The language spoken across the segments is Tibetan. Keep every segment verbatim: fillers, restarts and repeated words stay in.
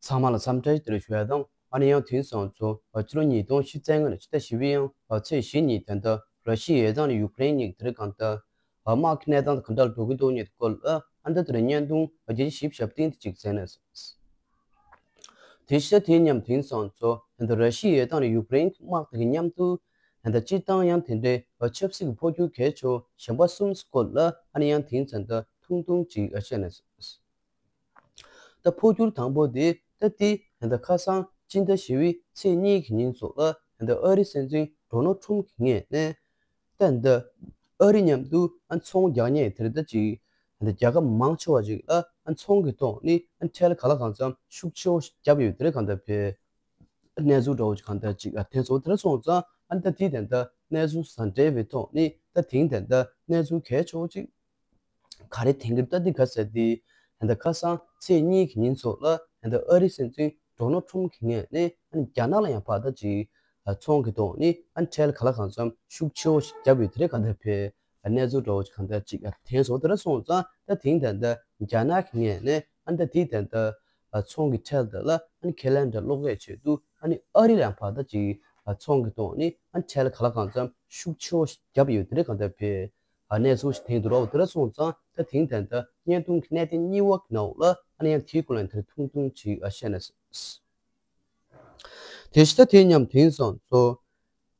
ཚང་མ་ལ་འཚམས་འདྲི་བཀྲ་ཤིས་བདེ་ལེགས་ཞུ་ཡ་དང་། ཨ་ནི་ཡང་དེང་སང་ཚོ་ཕྱི་ལོ་ཉིས་སྟོང་ཉི་ཤུ་རྩ་ལྔ་ནས་ཕྱི་ཟླ་བཞི་པའི་ཡང་ཚེས་བཞི་ཉིན་ད་ལྟ་ར་ཤི་ཡའི་དང་ནི་ཡུཀ་རེན་གཉིས་དེ་རིང་གང་ལྟར་དམག་གི་གནས་སྟངས་དེ་ག་འདྲ་འགྲོ་གི་འདུག་ཉེ་སྐོར་ལ་ཨ་ནི་ད་དེ་རིང་བརྙན་ཐུང་རྒྱལ་སྤྱིའི་ཞིབ་ཞབས་སྟེང་དུ་ཅིག་གསན་ནས། དེ་ཤ་དེ་མཉམ་དེང་སང་ཚོ་ད་ལྟ་ར་ཤི་ཡའི་དང་ནི་ཡུཀ་རེན་དམག་དེ་གི་མཉམ་དུ་ད་ལྟ་སྤྱིར་བཏང་ཡང་དེ་འདྲའི་ཆབ་སྲིད་ཀྱི་འཕོ་འགྱུར་གལ་ཆེ་བ་གཞན་པ་གསུམ་སྐོར་ལ་ཨ་ནི་ཡང་དེང་སང་ད་ཐུང་ཐུང་ཅིག་བཤད་ནས། ད་འཕོ་འགྱུར་དང་པོ་དེ་ད་ལྟའི་ད་ལྟ་ཁ་སང་སྤྱི་ཟླ་བཞི་པའི་ཚེས་གཉིས་ཀྱི་ཉིན་སོགས་ལ་ད་ལྟ་ཨ་རིའི་སྲིད་འཛིན་ཌོ་ནལ་ཊམ་གྱི་ངོས་ནས་ད་ལྟ་ཨ་རི་མཉམ་དུ་ཨ་ཚོང་རྒྱག་མཁན་དེ་རེད། ད་ཅིག་ད་ལྟ་རྒྱལ་ཁབ་མང་ཆེ་བ་ཅིག་ལ་ཨ་ཚོང་གི་ཐོག་ནས་ཨ་ཁྲལ་ག་ལ་གང་འཚམ་ཤུགས་ཆེ་བོ་ཞིག་བརྒྱབ་ཡོད་དེ་རེད། གང་ལྟར་བས་གནས་ཚུལ་འདྲ་བོ་ཅིག་གང་ལྟར་ཅིག་ཨ་དེ་ཚོ་དེ་ར་སོང་ཙང་ཨ་ད་དེ་ད་ལྟ་གནས་ཚུལ་དང་འབྲེལ་བའི་ཐོག་ནས་ད་དེང་ད་ལྟ་གནས་ཚུལ་གལ་ཆེ་བོ་ཅིག་ག་རེ་དེང་གི་ལྟ་འདི་ག་ཟེར་ཏེ། ད་ལྟ་ཁ་སང་ཚེས་གཉིས་ཀྱི་ཉིན་ཚོ་ལ་ད་ལྟ་ཨ་རིའི་སྲིད་འཛིན་ཌོ་ནལ་ཊམ་གྱི་ངོས་ནས་ཨ་ནི་རྒྱ་ནག་ལ་ཡང་ཕར་ད་ཅིག་ཚོང་གི་ཐོག་ནས་ཨ་ནི་ཁྲལ་ག་ལ་གང་འཚམ་ཤུགས་ཆེ་བོ་ཞིག་བརྒྱབ་ཡོད་དེ་རེད། གང་ལྟར་བས་གནས་ཚུལ་འདྲ་བོ་ཞིག་གང་ལྟར་ཅིག་དེང་སོང་དེ་ར་སོང་ཙང་ད་དེང་ད་ལྟ་རྒྱ་ནག་གི་ངོས་ནས་ཨ་ནི་ད་དེ་ད་ལྟ་ཚོང་གི་ཁྲལ་དེ་ལ་ཨ་ནི་ཁས་ལེན་འདྲ་སློག་ཡས་ཆེད་དུ་ཨ་ནི་ཨ་རི་ལ་ཡང་ཕར་ད་ཅིག་ཚོང་གི་ཐོག་ནས་ཨ་ནི་ཁྲལ་ག་ལ་གང་འཚམ་ཤུགས་ཆེ་བོ་ཞིག་བརྒྱབ་ཡོད་དེ་རེད། གང་ལྟར་བས། ཨ་གནས་ཚུལ་ཞིག་དེང་དུ་རོགས་དེ་ར་སོང་ཙང་ད་དེང་ད་ལྟ་བརྙན་ཐུང་གི་གནད་དོན་གཉིས་པ་གི་ནང་ལ་ཨ་ནི་ཡང་དེའི་སྐོར་ལ་དེར་ཐུང་ཐུང་ཅིག་ཨ་བཤད་ན། དེ་ཤི་ད་དེ་མཉམ་དེང་སང་ཚོ་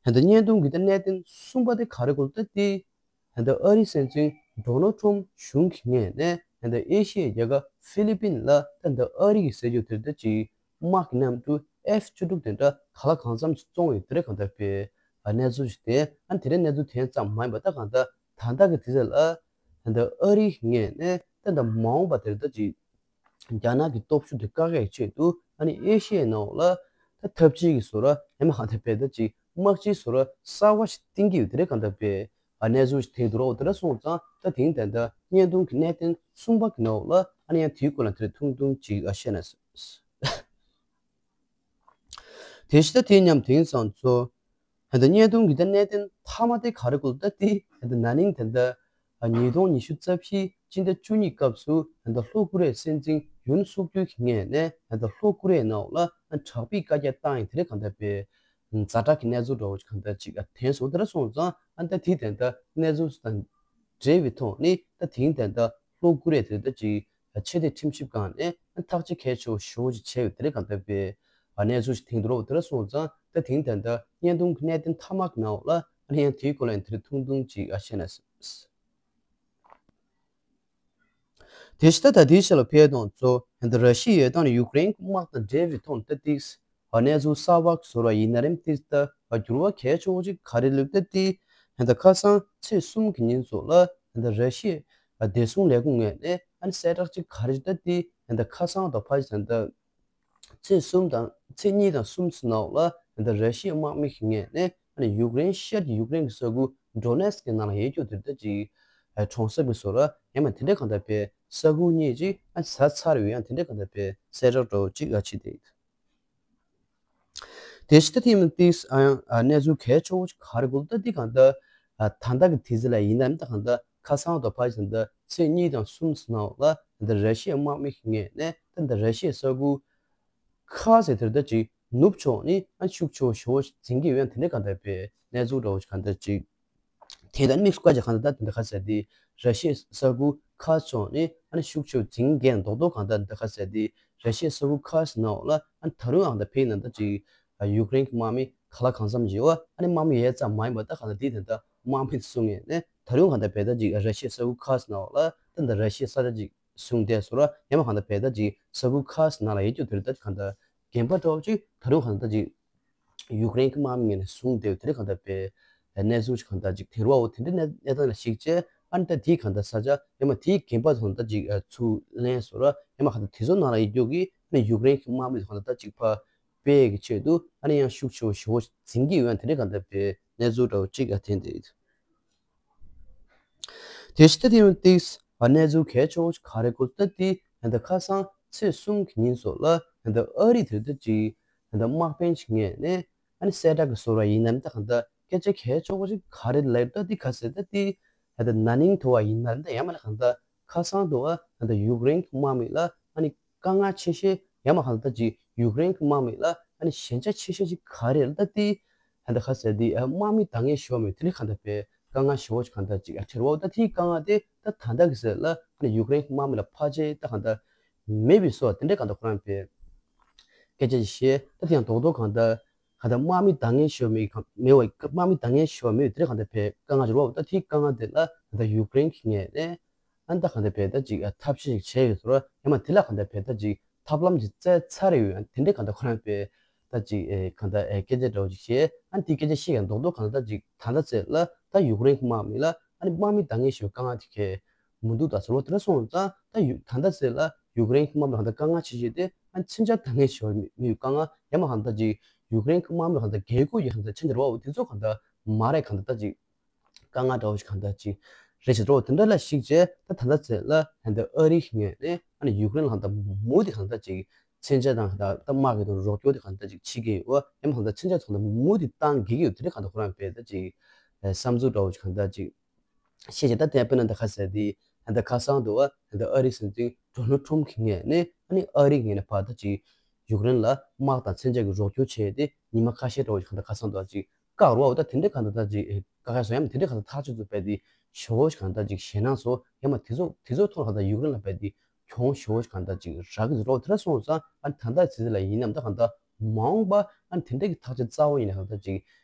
ད་ལྟ་བརྙན་ཐུང་གི་ད་གནད་དོན་གསུམ་པ་དེ་ག་རེ་སྐོར་ད་དེ་ད་ལྟ་ཨ་རིའི་སྲིད་འཛིན་ཌོ་ནལ་ཊམ་གཞུང་གི་ངོས་ནས་ད་ལྟ་ཨེ་ཤི་ཡའི་རྒྱལ་ཁབ་ཧྥི་ལི་པིན་ལ་ད་ལྟ་ཨ་རི་གི་ཟེར་རྒྱུ་དེར་ད་ཅིག་དམག་གི་གནམ་གྲུ་ཨེཕ་བཅུ་དྲུག་དེ་འདྲ་ག་ལ་གང་འཚམ་ཞིག་བཙོངས་ཡོད་དེ་རེད། གང་ལྟར་བས་གནས་ཚུལ་ཞིག་དེ་ཨ་དེ་རིང་གནས་ཚུལ་དེ་ཙམ་མ་ཡིན་པ་ད་གང་ལྟར་ད་ལྟ་གི་དུས་ཚོད་ལ་ད་ལྟ་ཨ་རིའི་ངོས་ནས་ད་ལྟ་མ་འོངས་པ་དེར་ད་ཅིག་རྒྱ་ནག་གི་སྟོབས་ཤུགས་དེ་བཀག་ཡས་ཆེད་དུ་ཨ་ནི་ཨེ་ཤི་ཡའི་ནང་ལ་ད་འཐབ་ཇུས་ཀྱི་བཟོ་འདྲ་ཡང་མ་གང་ལྟར་བས་ད་ཅིག་དམག་སྤྱིའི་བཟོ་འདྲ་གསར་བ་ཞིག་བཏིང་གི་ཡོད་དེ་རེད། གང་ལྟར་བས་གནས་ཚུལ་ཞིག་དེ་འདུག་རོགས་དེ་འདྲ་སོང་ཙང་ད་དེང་ད་ལྟ་བརྙན་ཐུང་གི་གནད་དོན་གསུམ་པ་གི་ནང་ལ་ཨ་ནི་ཡང་དེའི་སྐོར་ལ་དེར་ཐུང་ཐུང་ཅིག་ཨ་བཤད་ན། དེ་ཤི་ད་དེ་མཉམ་དེང་སང་ཚོ་ད་ལྟ་བརྙན་ཐུང་གི་ད་གནད་དོན་མཐའ་མ་དེ་ག་རེ་སྐོར་ད་དེ་ད་ལྟ་ན་ནིང་ད་ལྟ་ཉིས་སྟོང་ཉི་ཤུ་རྩ་བཞི་སྤྱི་ཟླ་བཅུ་གཉིས་སྐབས་སུ་ད་ལྟ་ལྷོ་ཀོ་རི་ཡའི་སྲིད་འཛིན་ཡུན་སུག་ཡོལ་གྱི་ངོས་ནས་ད་ལྟ་ལྷོ་ཀོ་རི་ཡའི་ནང་ལ་དྲག་པོའི་བཀའ་རྒྱ་བཏང་ཡིན་དེ་རེད། གང་ལྟར་བས་ཛ་དྲག་གི་གནས་ཚུལ་འདྲ་བོ་གང་ལྟར་ཅིག་དེང་སང་དེ་འདྲ་སོང་ཙང་ཨ་ད་དེ་ད་ལྟ་གནས་ཚུལ་དང་འབྲེལ་བའི་ཐོག་ནས་ད་དེང་ད་ལྟ་ལྷོ་ཀོ་རི་ཡ་དེ་ད་ཅིག་ཆེས་མཐོའི་ཁྲིམས་ཞིབ་ཁང་ནས་ཐག་གཅོད་གལ་ཆེ་བོ་ཞེ་པོ་ཅིག་བྱས་ཡོད་དེ་རེད། གང་ལྟར་བས་གནས་ཚུལ་ཞིག་དེང་དུ་རོགས་དེ་འདྲ་སོང་ཙང་ད་དེང་ད་ལྟ་བརྙན་ཐུང་གི་གནད་དོན་མཐའ་མ་གི་ནང་ལ་ཨ་ནི་ཡང་དེའི་སྐོར་ལ་ཡང་དེ་རིང་ཐུང་ཐུང་ཅིག་ཨ་བཤད་ན། དེ་ཤི་ད་ད་དེའི་ཤ་ལ་ཕེ་དང་ཚོ་ད་ར་ཤི་ཡའི་དང་ནི་ཡུཀ་རེན་དམག་དང་འབྲེལ་བའི་ཐོག་ད་ཏིགས་གནས་ཚུལ་གསར་བ་བཟོ་ར་ཡིན་ན་རིམ་ཏིགས་ད་འགྱུར་བ་གལ་ཆེ་བོ་ཅིག་ག་རེ་ལུགས་ད་ཏི་ད་ཁ་སང་ཚེས་གསུམ་གྱི་ཉིན་ཚོ་ལ་ད་ར་ཤི་ཡའི་བདེ་སྲུང་ལས་ཁུངས་ངོས་ནས་ཨ་ནི་གསལ་བསྒྲགས་ཅིག་ག་རེ་ད་ཏི་ད་ཁ་སང་དང་ཕ་ཞིག་ད་ཚེས་གསུམ་དང་ཚེས་གཉིས་དང་གསུམ་ཚོ་ནང་ལ་ད་ར་ཤི་ཡའི་དམག་མི་ཞིག་ངོས་ནས་ཨ་ནི་ཡུཀ་རེན་ཤར་གྱི་ཡུཀ་རེན་གྱི་ས་ཁུལ་ཌོ་ནེ་སི་ཀི་ནང་ལ་ཡོད་རྒྱུ་དེ་འདྲ་ཅིག་གྲོང་གསེབ་ཀྱི་བཟོ་འདྲ་ཡང་མ་དེ་འདྲ་གང་ལྟར་བས་ས་ཁུལ་གཉིས་ཅིག་ཨ་ཟ་ཚར་ཡོད་ཡང་དེ་འདྲ་གང་ལྟར་བས་གསལ་བསྒྲགས་འདྲ་བོ་ཅིག་ཨ་ཕྱིན་ཏེ། དེ་ཤི་ད་ཐེངས་མ་ཏིས་ཨ་ཡང་གནས་ཚུལ་གལ་ཆེ་བོ་ཅིག་ག་རེ་གོ་ད་འདི་གང་ལྟར་ད་ལྟ་གི་དུས་ཚོད་ལ་ཡིན་ན་ད་གང་ལྟར་ཁ་སང་དང་ཕ་ཞིག་ད་ཚེས་གཉིས་དང་གསུམ་ནང་ལ་ད་ར་ཤི་ཡའི་དམག་མི་ཞིག་ངོས་ནས་ད་ར་ཤི་ཡའི་ས་ཁུལ་ཁ་ཟེར་དེར་ད་ཅིག་ནུབ་ཕྱོགས་ནི་ཨ་ཤུགས་ཆེ་བོ་ཞེ་པོ་འཛིན་གྱི་ཡོད་ཡང་དེ་འདྲ་གང་ལྟར་བས་གནས་ཚུལ་འདྲ་བོ་ཞིག་གང་ལྟར་ཅིག་དེ་ལྟར་དམིགས་སུ་བཀར་ཅིག་གང་ལྟར་ད་དེ་འདྲ་ཁ་ཟེར་དེ་ར་ཤི་ཡའི་ས་ཁུལ་ཁ་ཕྱོགས་ནི་ཨ་ནི་ཤུགས་ཆེ་བོ་འཛིན་གྱི་ཡང་རྡོག་རྡོག་གང་ལྟར་འདི་ཁ་ཟེར་དེ་ར་ཤི་ཡའི་ས་ཁུལ་ཁ་ཟེར་ནའོ་ལ་ཨ་ནི་ད་རུང་ཡང་ད་ཕེ་ནང་ད་ཅིག་ཡུཀ་རེན་གྱི་དམག་མི་ག་ལ་གང་འཚམ་ཅིག་ཡོད་ཨ་ནི་དམག་མི་ཡས་ཙམ་མ་ཡིན་པ་ད་གང་ལྟར་དེ་དེ་འདྲ་དམག་མི་སུ་ངས་ནི་ད་རུང་གང་ལྟར་བས་ད་ཅིག་ར་ཤི་ཡའི་ས་ཁུལ་ཁ་ཟེར་ནའོ་ལ་ད་འདི་ར་ཤི་ཡའི་ས་ཆ་ཅིག་བཟུང་བསྡད་སོ་ར་ཡང་མ་གང་ལྟར་བས་ད་ཅིག་ས་ཁུལ་ཁ་ཟེར་ནང་ལ་ཡོད་རྒྱུ་དེ་རེད། ད་གང་ལྟར་རྒན་པ་འདྲ་བོ་ཅིག་ད་རུང་གང་ལྟར་ཅིག་ཡུཀ་རེན་གྱི་དམག་མི་ངོས་ནས་བཟུང་བསྡད་ཡོད་དེ་རེད། གང་ལྟར་བས་གནས་ཚུལ་ཅིག་གང་ལྟར་ཅིག་དེ་རུ་བའོ་དེ་འདྲའི་གནས་གནས་སྟངས་ལ་གཞིགས་བྱས་ཨ་ནི་ད་དེའི་གང་ལྟར་ས་ཆ་ཡང་མ་དེའི་རྒན་པ་ཚོ་ད་ཅིག་ཚུར་ལེན་སོ་ར་ཡང་མ་གང་ལྟར་དེ་ཚོ་ནང་ལ་ཡོད་རྒྱུ་གི་ཨ་ནི་ཡུཀ་རེན་གྱི་དམག་མི་ཚོ་གང་ལྟར་ད་ཅིག་ཕར་སྤེལ་གྱི་ཆེད་དུ་ཨ་ནི་ཡང་ཤུགས་ཆེ་བོ་ཞེ་པོ་འཛིན་གྱི་ཡོད་ཡང་དེ་འདྲའི་གང་ལྟར་བས་གནས་ཚུལ་འདྲ་བོ་ཅིག་ཨ་ཐེན་དེ་རེད། དེ་ཤི་ད་དེ་ཡང་ཏིགས་གནས་ཚུལ་གལ་ཆེ་བོ་ག་རེ་གོ་ད་ཏི་ད་ཁ་སང་ཚེས་གསུམ་གྱི་ཉིན་སོགས་ལ་ད་ཨ་རི་དེ་ད་ཅིག་ད་དམག་དཔོན་ཞིག་ངས་ནས་ཨ་ནི་གསལ་བསྒྲགས་ཀྱི་བཟོ་འདྲ་ཡིན་ནམ་ད་གང་ད་སྐད་ཆ་གལ་ཆེ་བོ་ཞིག་ག་རེ་ལབ་ད་ཏི་ག་ཟེར་ད་ཏི་ད་ན་ནིང་དུ་བ་ཡིན་ནམ་ད་ཡང་མ་ན་གང་ད་ཁ་སང་དུ་བ་ད་ཡུཀ་རེན་གྱི་དམག་མི་ལ་ཨ་ནི་དཀའ་ངལ་ཆེ་ཤོས་ ཡང་མ་གང་ལྟར་ད་ཅིག་ཡུཀ་རེན་གྱི་དམག་མི་ལ་ཨ་ནི་ཞན་ཆ་ཆེ་ཤོས་ཅིག་ག་རེ་རེད་ད་དེ། ད་ལྟ་ཁ་གསལ་དེ་ཨ་དམག་མི་འདང་ངེས་ཞུ་བ་མེད་དེ་འདྲ་གང་ལྟར་དཔེ་དཀའ་ངལ་ཞེ་པོ་ཅིག་གང་ལྟར་ཅིག་ཨ་འཕྲད་རེད་བ། ད་དེའི་དཀའ་ངལ་དེ་ད་ད་ལྟ་གི་ཟེར་ལ་ཨ་ནི་ཡུཀ་རེན་གྱི་དམག་མི་ལ་ཕལ་ཆེར་ད་གང་ལྟར་མེད་པའི་བཟོ་དེ་འདྲ་གང་ལྟར་ཁོ་རང་དཔེ་སྐད་ཆ་ཅིག་བཤད། ད་དེ་ཡང་རྡོག་རྡོག་གང་ལྟར་གང་ལྟར་དམག་མི་འདང་ངེས་ཞེ་པོ་མེད་གང་མེད་བ། དམག་མི་འདང་ངེས་ཞེ་པོ་མེད་དེ་འདྲ་གང་ལྟར་དཔེ་དཀའ་ངལ་ཅིག་རེད་བ། ད་དེའི་དཀའ་ངལ་དེ་ལ་གང་ལྟར་ཡུཀ་རེན་གྱི་ངོས་ནས་ཨ་ནི་ད་གང་ལྟར་དཔེ་ད་ཅིག་ཨ་ཐབས་ཤེས་ཅིག་བྱས་ཡོད་ཟེར་བ། ཡང་མ་དེ་ལ་གང་ལྟར་དཔེ་ད་ཅིག་ཐབས་ལམ་ཅིག་བཙལ་ཚར་ཡོད། ཨ་ནི་དེ་འདྲའི་གང་ལྟར་ཁོ་རང་དཔེ་ད་ཅིག་ཨེ་གང་ལྟར་ཨེ་སྐད་ཆ་འདྲ་བོ་ཅིག་བཤད། ཨ་ནི་དེ་སྐད་ཆ་བཤད་ཡང་རྡོག་རྡོག་གང་ལྟར་ད་ཅིག་ད་ལྟ་ཚེ་ལ་ད་ཡུཀ་རེན་གྱི་དམག་མི་ལ་ཨ་ནི་དམག་མི་འདང་ངེས་ཞེ་པོ་དཀའ་ངལ་དེ་གས་མི་འདུག་ད་ཟེར་བ་དེ་འདྲ་སོང་ཙང་ད་ཡུ་ད་ལྟ་ཚེ་ལ་ཡུཀ་རེན་གྱི་དམག་མི་ལ་གང་ལྟར་དཀའ་ངལ་ཆེ་ཤོས་དེ་ཨ་ནི་མཚོན་ཆ་འདང་ངེས་ཞེ་པོ་མེད་པའི་དཀའ་ངལ། ཡང་མ་གང་ལྟར་ད་ཅིག་ཡུཀ་རེན་གྱི་དམག་མི་ལ་གང་ལྟར་རྒྱལ་སྒོ་ཡོད་གང་ལྟར་མཚོན་ཆ་རེད་བ། འོ་དེ་ཚོ་གང་ལྟར་མ་རེད། གང་ལྟར་ད་ཅིག་དཀའ་ངལ་འདྲ་བོ་ཞིག་གང་ལྟར་ཅིག་རེད་ཟེར་འགྲོ་བ་དེ་འདྲ་ལ་གཞིགས་བྱས། ད་ད་ལྟ་ཚེ་ལ་ཧན་ད་ཨ་རི་གི་ངོས་ནས་ཨ་ནི་ཡུཀ་རེན་ལ་གང་ལྟར་མུ་མཐུད་གང་ལྟར་ཅིག་མཚོན་ཆ་དང་ད་ད་དམག་གི་དང་རོགས་སྐྱོར་དེ་གང་ལྟར་ཅིག་བྱེད་ཀྱི་ཡོད། ཡང་མ་གང་ལྟར་མཚོན་ཆ་ཚོ་ལ་མུ་མཐུད་བཏང་དགོས་ཀྱི་ཡོད། དེ་འདྲ་གང་ལྟར་ཁོ་རང་དཔེ་ད་ཅིག་བསམ་ཚུལ་འདྲ་བོ་ཞིག་གང་ལྟར་ཅིག་བཤད་བྱས། ད་དེ་དཔེར་ན་ད་ཁ་གསལ་དེ་ཧན་ད་ཁ་སང་དུ་བ་ཧན་ད་ཨ་རི་སྲིད་འཛིན་ཌོ་ནལ་ཊམ་གི་ངོས་ནས་ཨ་ནི་ཨ་རི་གི་ངོས་ནས་ཕར་ད་ཅིག་ཡུཀ་རེན་ལ་དམག་དང་མཚོན་ཆ་གི་རོགས་སྐྱོར་བྱས་ཏེ་ཉི་མ་ཁ་ཤས་འདྲ་བོ་ཞིག་གང་ལྟར་ཁ་སང་དུ་བ་ཅིག་བཀག་རོགས། ད་དེ་འདྲའི་གང་ལྟར་ད་ཅིག་ཨེ་བཀག་ཡ་སོང་། ཡང་མ་དེ་འདྲའི་གང་ལྟར་ཐག་གཅོད་ཚོ་རྦད་དེ་ཞེ་པོ་ཞིག་གང་ལྟར་ཅིག་ཞེད་སྣང་བཟོ། ཡང་མ་དེ་ཚོ་དེ་ཚོའི་ཐོག་ལ་གང་ལྟར་ཡུཀ་རེན་ལ་རྦད་དེ་གྱོང་ཞེ་པོ་ཞིག་གང་ལྟར་ཅིག་རག་གི་འདུག་རོགས། དེ་འདྲ་སོང་ཙང་ཨ་ནི་ད་ལྟ་ཚེ་ལ་ཡིན་ནམ་ད་གང་ལྟར་མ་འོངས་པ་ཨ་ནི་དེ་འདྲའི་གི་ཐག་གཅོད་རྩ་བ་ཉིད་ནས་གང་ལྟར་ཅིག་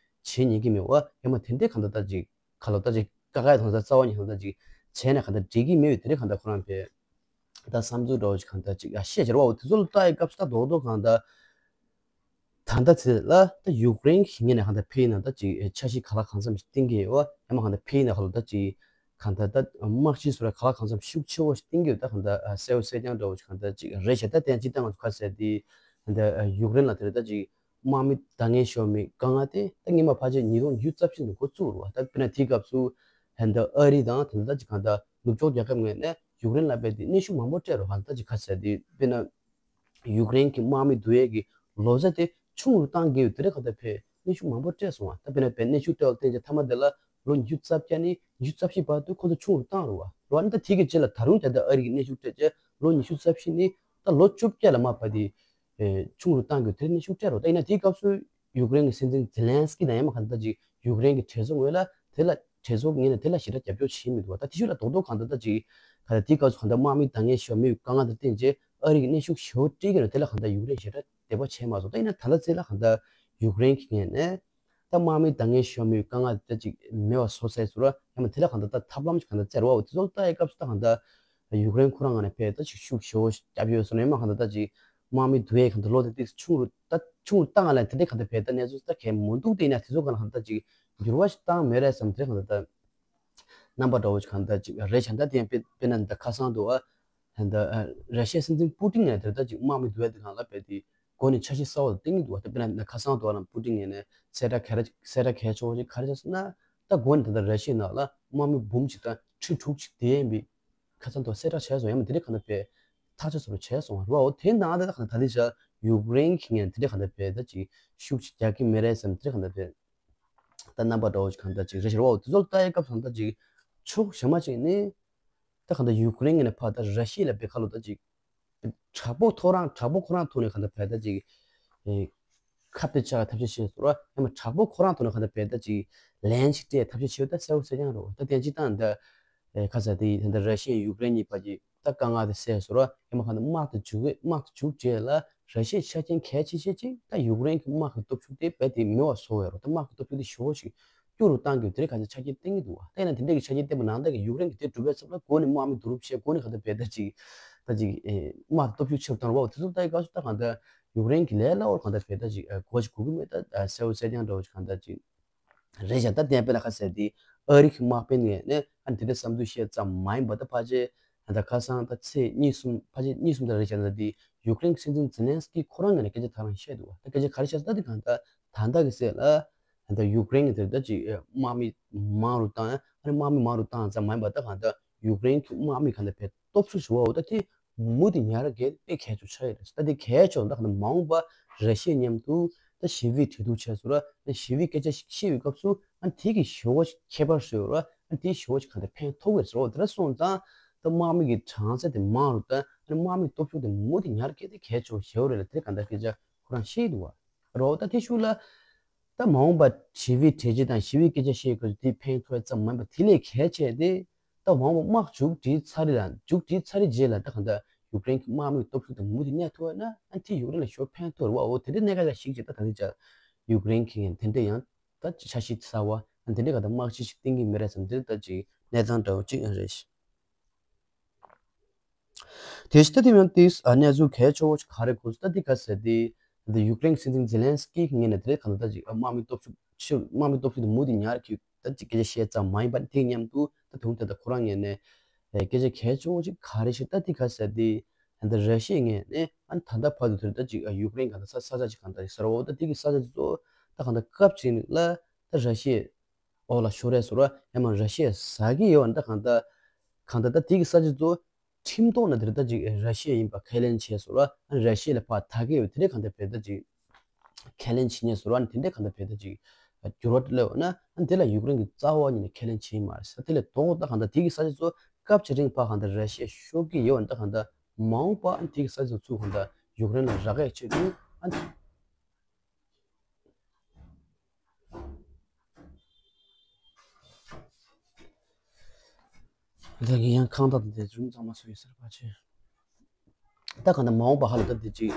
བྱེད་ཉན་གི་མེད་པ། ཡང་མ་དེ་འདྲའི་གང་ལྟར་ད་ཅིག་ག་ལོ་ད་ཅིག་བཀག་ཡ་དང་ད་རྩ་བ་ཉིད་གང་ལྟར་ཅིག་བྱས་ན་གང་ལྟར་འགྲིག་གི་མེད་པའི་དེ་འདྲའི་གང་ལྟར་ཁོ་རང་དཔེ་ད་བསམ་ཚུལ་འདྲ་བོ་ཞིག་གང་ལྟར་ཅིག་ཡ་བཤད་བྱེད་རོགས། དེ་ཚོ་ལ་ལྟ་ཡི་སྐབས་སུ་ད་རྡོག་རྡོག་གང་ལྟར་ད་ལྟ་ཚེ་ལ་ད་ཡུཀ་རེན་གྱི་ངོས་ནས་གང་ལྟར་ཕེ་ཡིན་ན་ད་ཅིག་འཆར་གཞི་ག་ལ་གང་འཚམ་ཞིག་བཏིང་གི་ཡོད། ཡང་མ་གང་ལྟར་ཕེ་ཡིན་ན་ག་ལོ་ད་ཅིག་གང་ལྟར་ད་དམག་སྤྱི་ཚོ་ལ་ག་ལ་གང་འཚམ་ཤུགས་ཆེ་བོ་ཞིག་བཏིང་གི་ཡོད། ད་གང་ལྟར་གསལ་བོ་གསལ་རྐྱང་འདྲ་བོ་ཞིག་གང་ལྟར་ཅིག་རེད་ཤག་ད་དེ་ཡང་སྤྱིར་བཏང་ང་ཚོ་ཁ་གསལ་དེ་གང་ལྟར་ཡུཀ་རེན་ལ་དེ་རེད་ད་ཅིག་དམག་མི་འདང་ངེས་ཤོར་མི་དཀའ་ངལ་དེ་ད་སྔོན་མ་ཕལ་ཆེར་ཉིས་སྟོང་ཉི་ཤུ་རྩ་བཞི་ནས་འགོ་བཙུགས་རེད་བ། ད་དཔེར་ན་དེའི་སྐབས་སུ་ཧན་ད་ཨ་རི་དང་དེ་འདྲ་ཅིག་གང་ལྟར་ནུབ་ཕྱོགས་རྒྱལ་ཁབ་ངོས་ནས་ཡུཀ་རེན་ལ་རྦད་དེ་གནོན་ཤུགས་མང་པོ་སྤྲད་རེད་བ། ད་ཅིག་ཁ་གསལ་དེ་དཔེར་ན་ཡུཀ་རེན་གྱི་དམག་མི་བསྡུ་ཡས་ཀྱི་ལོ་ཙཱ་དེ་ཆུང་རུ་བཏང་དགོས་ཡོད། དེ་འདྲ་གང་ལྟར་དཔེ་གནོན་ཤུགས་མང་པོ་སྤྲད་སོང་བ། ད་དཔེར་ན་དཔེ་གནོན་ཤུགས་སྤྲད་པ་བརྟེན་བྱས་མཐའ་མ་དེ་ལ་ལོ་ཉི་ཤུ་རྩ་བརྒྱད་ནས་ཉི་ཤུ་རྩ་བཞི་བར་དུ་ཁོ་ཚོ་ཆུང་རུ་བཏང་རེད་བ། རེད་བ། ཨ་ནི་ད་དེ་གི་རྗེས་ལ་ད་རུང་ད་ལྟ་ཨ་རི་གིས་གནོན་ཤུགས་སྤྲད་བྱས་ལོ་ཉི་ཤུ་རྩ་བཞི་ནས་ད་ལོ་བཅོ་བརྒྱད་ལ་མར་ཕབ་སྟེ་ཨེ་ཆུང་རུ་བཏང་དགོས་དེ་གནོན་ཤུགས་སྤྲད་རེད་བ། ད་ཡིན་ན་དེའི་སྐབས་སུ་ཡུཀ་རེན་གྱི་སྲིད་འཛིན་ཛེ་ལན་སི་ཀི་དང་ཡང་མ་གང་ལྟར་ཅིག་ཡུཀ་རེན་གྱི་གྲོས་ཚོགས་ངོས་ལ་དེ་ལ་གྲོས་ཚོགས་ངོས་ནས་དེ་ལ་ཞེ་དྲག་རྒྱབ་སྐྱོར་བྱས་མི་འདུག་བ། ད་དེ་ཤུགས་ལ་རྡོག་རྡོག་གང་ལྟར་ད་ཅིག་གང་ལྟར་དེའི་སྐབས་སུ་གང་ལྟར་དམག་མི་འདང་ངེས་ཤོར་མི་ཡོད་དཀའ་ངལ་དང་བསྟུན་བྱས་ཨ་རི་གིས་གནོན་ཤུགས་ཞེ་པོ་སྤྲད་ཀྱི་རེད། དེ་ལ་གང་ལྟར་ཡུཀ་རེན་ཞེ་དྲག་དད་པ་བྱས་མ་སོང་། ད་ཡིན་ན་ད་ལྟ་ཚེ་ལ་གང་ལྟར་ཡུཀ་རེན་གྱི་ངོས་ནས་ད་དམག་མི་འདང་ངེས་ཤོར་མི་ཡོད་དཀའ་ངལ་ད་ཅིག་མེད་པ་བཟོ་ཚར་ཟེར་བ། ཡང་མ་དེ་ལ་གང་ལྟར་ད་ཐབས་ལམ་ཞིག་གང་ལྟར་བཙལ་བ། འོ་དེ་ཚོ་ལ་ལྟ་ཡི་སྐབས་སུ་ད་གང་ལྟར་ཡུཀ་རེན་ཁོ་རང་ངོས་ནས་དཔེ་ད་ཅིག་ཤུགས་ཞེ་པོ་བརྒྱབ་ཡོད་སོང་ན། ཡང་མ་གང་ལྟར་ད་ཅིག་དམག་མི་བསྡུ་ཡས་གང་ལྟར་ལོ་དེ་ཏིག་ཆུང་རུ་ད་ཆུང་རུ་བཏང་ང་ལ་དེ་འདྲའི་གང་ལྟར་དཔེ་ད་གནས་ཚུལ་ད་གལ་མི་འདུག་དེ་ཡིན་ན་དེ་ཚོ་གང་ལ་གང་ལྟར་ཅིག་འགྱུར་བ་ཞིག་བཏང་མེད་རེད་བསམ་དེ་གང་ལྟར་ད་རྣམ་པ་འདྲ་བོ་ཞིག་གང་ལྟར་ཅིག་རེད་བྱས། ད་དེ་ཡང་དཔེ་དཔེར་ན་ད་ཁ་སང་དུ་བ་ད་ར་ཤི་ཡའི་སྲིད་འཛིན་པུ་ཏིན་ནས་དེ་ལྟར་ཅིག་དམག་མི་བསྡུ་ཡས་དེ་གང་ལ་དཔེ་དེ་འགོ་ནས་འཆར་གཞི་གསར་པ་བཏིང་གི་འདུག་བ། ད་དཔེར་ན་ཁ་སང་དུ་བ་ལ་པུ་ཏིན་ནས་གསལ་བསྒྲགས་ག་རེ་གསལ་བསྒྲགས་གལ་ཆེ་བོ་ཞིག་ག་རེ་བྱས་ཟེར་ན། ད་འགོ་ནས་ད་ལྟ་ར་ཤི་ཡའི་ནང་ལ་དམག་མི་འབུམ་གཅིག་དང་ཁྲི་དྲུག་ཅིག་བསྡད་ཡིན་པའི་ཁ་སང་དུ་གསལ་བསྒྲགས་བྱས་སོང་། ཡང་མ་དེ་རིང་གང་ལྟར་དཔེ་ཐག་གཅོད་ཚོ་བྱས་སོང་བ་རེད་བ། འོ་དེ་ནང་ལ་ད་གང་ལྟར་ད་ལྟའི་ཆར་ཡུཀ་རེན་གྱི་ངོས་ནས་དེ་འདྲ་གང་ལྟར་དཔེ་ད་ཅིག་ཤུགས་ཅིག་རྒྱག་གི་མེད་རེད་བསམ། དེ་འདྲ་གང་ལྟར་དཔེ་ད་རྣམ་པ་འདྲ་བོ་ཅིག་གང་ལྟར་ཅིག་རེད་ཤག་རེད་བ། འོ་དེ་ཚོ་ལ་ལྟ་ཡི་སྐབས་སུ་གང་ལྟར་ཅིག་ཕྱོགས་གཞན་པ་ཅིག་ནས་ད་གང་ལྟར་ཡུཀ་རེན་ངོས་ནས་ཕར་ད་ར་ཤི་ཡ་ལ་དཔེ་ཁ་ལོ་ད་ཅིག་དྲག་པོ་ཐོག་རང་དྲག་པོ་ཁོ་རང་ཐོག་ནས་གང་ལྟར་དཔེ་ད་ཅིག་ཨེ་ཁ་གཏད་བཅག་ཐབས་ཤེས་བྱས་སོང་ར། ཡང་མ་དྲག་པོ་ཁོ་རང་ཐོག་ནས་གང་ལྟར་དཔེ་ད་ཅིག་ལན་ཞིག་སྤྲད་ཐབས་ཤེས་བྱས་ད་གསལ་པོ་གསལ་རྐྱང་རེད་བ། ད་དེ་སྤྱིར་བཏང་ད་ཨེ་ཁ་ས་དེ་ད་ལྟ་ར་ཤི་ཡ་ཡུཀ་རེན་གཉིས་བར་གྱི་ད་དཀའ་ངལ་དེ་སེལ་སོང་ར། ཡང་མ་གང་ལྟར་དམག་དེ་འཇུག་གི་དམག་དེ་འཇུག་རྗེས་ལ་ར་ཤི་ཡའི་ཆ་རྐྱེན་གལ་ཆེ་ཤོས་ཅིག་ད་ཡུཀ་རེན་གྱི་དམག་གི་སྟོབས་ཤུགས་དེ་རྦད་དེ་མེད་པ་བཟོ་བའི་རོ། ད་དམག་གི་སྟོབས་ཤུགས་དེ་ཞེ་པོ་ཞིག་སྐྱོ་རུ་བཏང་རྒྱུ་དེ་རིང་ཁ་ཤས་ཆ་རྐྱེན་བསྟན་གྱི་འདུག་བ། ད་ཡིན་ན་དེ་འདྲ་གི་ཆ་རྐྱེན་བསྟན་པ་ནང་ལྟར་གྱི་ཡུཀ་རེན་གྱིས་དེ་སྒྲུབ་པའི་ཚབ་ལ་འགོ་ནས་དམག་མི་བསྡུ་རུབ་བྱས། འགོ་ནས་གང་ལྟར་བས་ད་ཅིག་ད་ཅིག་ཨེ་དམག་སྟོབས་ཤུགས་ཆེ་རུ་བཏང་རོགས། དེ་ཚོ་ལྟ་ཡི་སྐབས་སུ་ད་གང་ལྟར་ཡུཀ་རེན་གྱི་ལས་སླ་བོར་གང་ལྟར་བས་ད་ཅིག་ཨེ་གོ་ཞིག་གོ་གི་མེད། ད་ཨེ་གསལ་པོ་གསལ་རྐྱང་འདྲ་བོ་ཞིག་གང་ལྟར་ཅིག་རེད་བཞག་ད་བསྟན་པའི་ལ་ཁ་གསལ་དེ་ཨ་རི་གི་དམག་དཔོན་ངོས་ནས་ཨ་ནི་དེ་འདྲ་བསམ་ཚུལ་བཤད་ཙམ་མ་ཡིན་པ། ད་ཕལ་ཆེར་ད་ཁ་སང་ད་ཚེས་གཉིས་གསུམ་ཕལ་ཆེར་གཉིས་གསུམ་ད་རེད་བཞག་ད་དེ་ཡུཀ་རེན་གྱི་སྲིད་འཛིན་ཛེ་ལན་སི་ཀི་ཁོ་རང་ངོས་ནས་སྐད་ཆ་ཐག་རང་བཤད་འདུག་བ། ད་སྐད་ཆ་ག་རེ་བཤད་ཟེར་ན་ད་དེ་གང་ལྟར་ད་ལྟ་གི་ཟེར་ལ། ད་ཡུཀ་རེན་གྱི་དེར་ད་ཅིག་དམག་མི་མང་རུ་བཏང་། ཨ་ནི་དམག་མི་མང་རུ་བཏང་ཙམ་མ་ཡིན་པར་ད་གང་ལྟར་ཡུཀ་རེན་གྱི་དམག་མི་གང་ལྟར་བས་སྟོབས་ཤུགས་ཞེ་པོ་འོ་ད་དེ་མུ་མཐུད་ཉར་གལ་དཔེ་གལ་ཆེ་ཆགས་ཡོད་རེད། ད་དེ་གལ་ཆེ་ད་གང་ལྟར་མ་འོངས་པ་ར་ཤི་ཡ་མཉམ་དུ་ད་ཞི་བའི་གྲོས་བསྡུར་བྱས་སོང་ར། ད་ཞི་བའི་སྐད་ཆ་ཞིག་བཤད་པའི་སྐབས་སུ་ཨ་ནི་དེ་གི་ཞེ་པོ་ཞིག་ཁྱད་པར་བཟོས་ར། ཨ་ནི་དེ་ཞེ་པོ་ཞིག་གང་ལྟར་ཕན་ཐོགས་ཡོད་རེད། འོ་དེ་འདྲ་སོང་ཙང་ད་དམག་མི་གི་གྲངས་ཚད་དེ་མང་རུ་ད་ ཨ་ནི་དམག་མི་སྟོབས་ཤུགས་དེ་མུ་མཐུད་ཉར་གྱི་དེ་གལ་ཆེན་པོ་ཞེ་པོ་རེད་ལ། དེ་ག་འདྲ་སྐད་ཆ་ཁོ་རང་བཤད་འདུག་བ། རོ་ད་དེ་ཤུགས་ལ། ད་མ་འོངས་པ་ཞི་བའི་གྲོས་གཅིག་དང་ཞི་བའི་སྐད་ཆ་བཤད་དགོས་དེ་ཕན་ཐོགས་ཙམ་མིན་པ་དེ་ལས་གལ་ཆེ་དེ། ད་མ་འོངས་པ་དམག་མཇུག་སྒྲིལ་ཚར་རེད་ལ། མཇུག་སྒྲིལ་ཚར་རེད་རྗེས་ལ་ད་གང་ལྟར་ཡུཀ་རེན་གྱི་དམག་མི་སྟོབས་ཤུགས་དེ་མུ་མཐུད་གནས་ཐུབ་པ་ན། ཨ་དེ་ཡུཀ་རེན་ལ་ཞོ་ཕན་ཐོགས་རེད་བ། འོ་དེ་འདྲའི་གནད་འགག་ལ་གཞིགས་བྱས་ད་ད་ལྟ་ཡུཀ་རེན་གྱི་དེ་འདྲ་ཡང་ད་འཆར་གཞི་གསར་བ་ཨ་དེ་འདྲའི་ག་ད་དམག་སྤྱི་ཞིག་གཏིང་གི་མི་རེད་བསམ་དེ་ད་ཅིག་གནས་སྟངས་འདྲ་བོ་ཅིག་ཡང་རེད། དེ་ཕྱི་ད་དེ་མིན་ཏིས་ཨ་གནས་ཚུལ་གལ་ཆེ་བོ་ཞིག་ག་རེ་གོ་ད་དེ་ག་ཟེར་དེ། འདི་ཡུཀ་རེན་སྲིད་འཛིན་ཛེ་ལན་སི་ཀི་གི་ངོས་ནས་དེ་རེད་གང་ལྟར་ཅིག་དམག་མི་སྟོབས་ཤུགས་ཆེ་དམག་མི་སྟོབས་ཤུགས་དེ་མུ་མཐུད་ཉར་གྱི་ད་ཅིག་སྐད་ཆ་བཤད་ཙམ་མ་ཡིན་པ་དེ་མཉམ་དུ་ད་དུང་ད་ལྟ་ཁོ་རང་ངོས་ནས་སྐད་ཆ་གལ་ཆེ་བོ་ཞིག་ག་རེ་ཞིག་ད་དེ་ག་ཟེར་དེ། ད་ར་ཤི་ཡའི་ངོས་ནས་ཨ་ད་ལྟ་བར་དུ་དེ་རེད་ད་ཅིག་ཡུཀ་རེན་གང་ལྟར་ས་ས་ཆ་ཅིག་གང་ལྟར་ཞིག་ཟེར་བ་འོ་ད་དེ་གི་ས་ཆ་དེ་ཚོ་ད་གང་ལྟར་སྐབས་ཅིག་ལ་ད་ར་ཤི་ཡའི་འོག་ལ་ཤོར་རེད་ཟེར་བ། ཡང་མ་ར་ཤི་ཡ་ཟ་གི་ཡོད་པ་འདྲ། གང་ལྟར་གང་ལྟར་ད་དེ་གི་ས་ཆ་ཚོ་ཁྲིམས་ཐོག་ནས་དེ་རེད་ད་ཅིག་ར་ཤི་ཡ་ཡིན་པ་ཁས་ལེན་བྱས་ཟེར་བ། ཨ་ར་ཤི་ཡ་ལ་ཕར་ད་གི་ཡོད་དེ་རེད་གང་ལྟར་བེད་ད་ཅིག་ཁས་ལེན་བྱེད་ཉེན་ཟེར་བ། དེ་འདྲས་གང་ལྟར་བེད་ད་ཅིག་འགྱུར་བ་སླེབས་པ་ན་ཨ་དེ་ལ་ཡུཀ་རེན་གི་རྩ་བ་ཉིད་ནས་ཁས་ལེན་བྱེད་མ་རེད་ཟེར། དེ་ལས་ལྡོག་ད་གང་ལྟར་དེ་གི་ས་ཆ་ཚོ་སྐབས་ཅིག་རིང་ཕར་གང་ལྟར་ར་ཤི་ཡ་ཤོར་གི་ཡོད་པ་འདྲ། གང་ལྟར་མ་འོངས་པ་ཨ་དེ་གི་ས་ཆ་ཚོ་ཚུར་གང་ལྟར་ཡུཀ་རེན་ལ་རག་ཡས་ཆེད་དུ་ཨ། ད་གིན་ཡང་ཁང་བདག་དང་དེ་རུམ་ཚང་མ་སུ་ཡོད་ཟེར་བ་ཆེ། ད་གང་ལྟར་མ་འོངས་པ་ཧ་ལ་ད་དེ་ཅིག་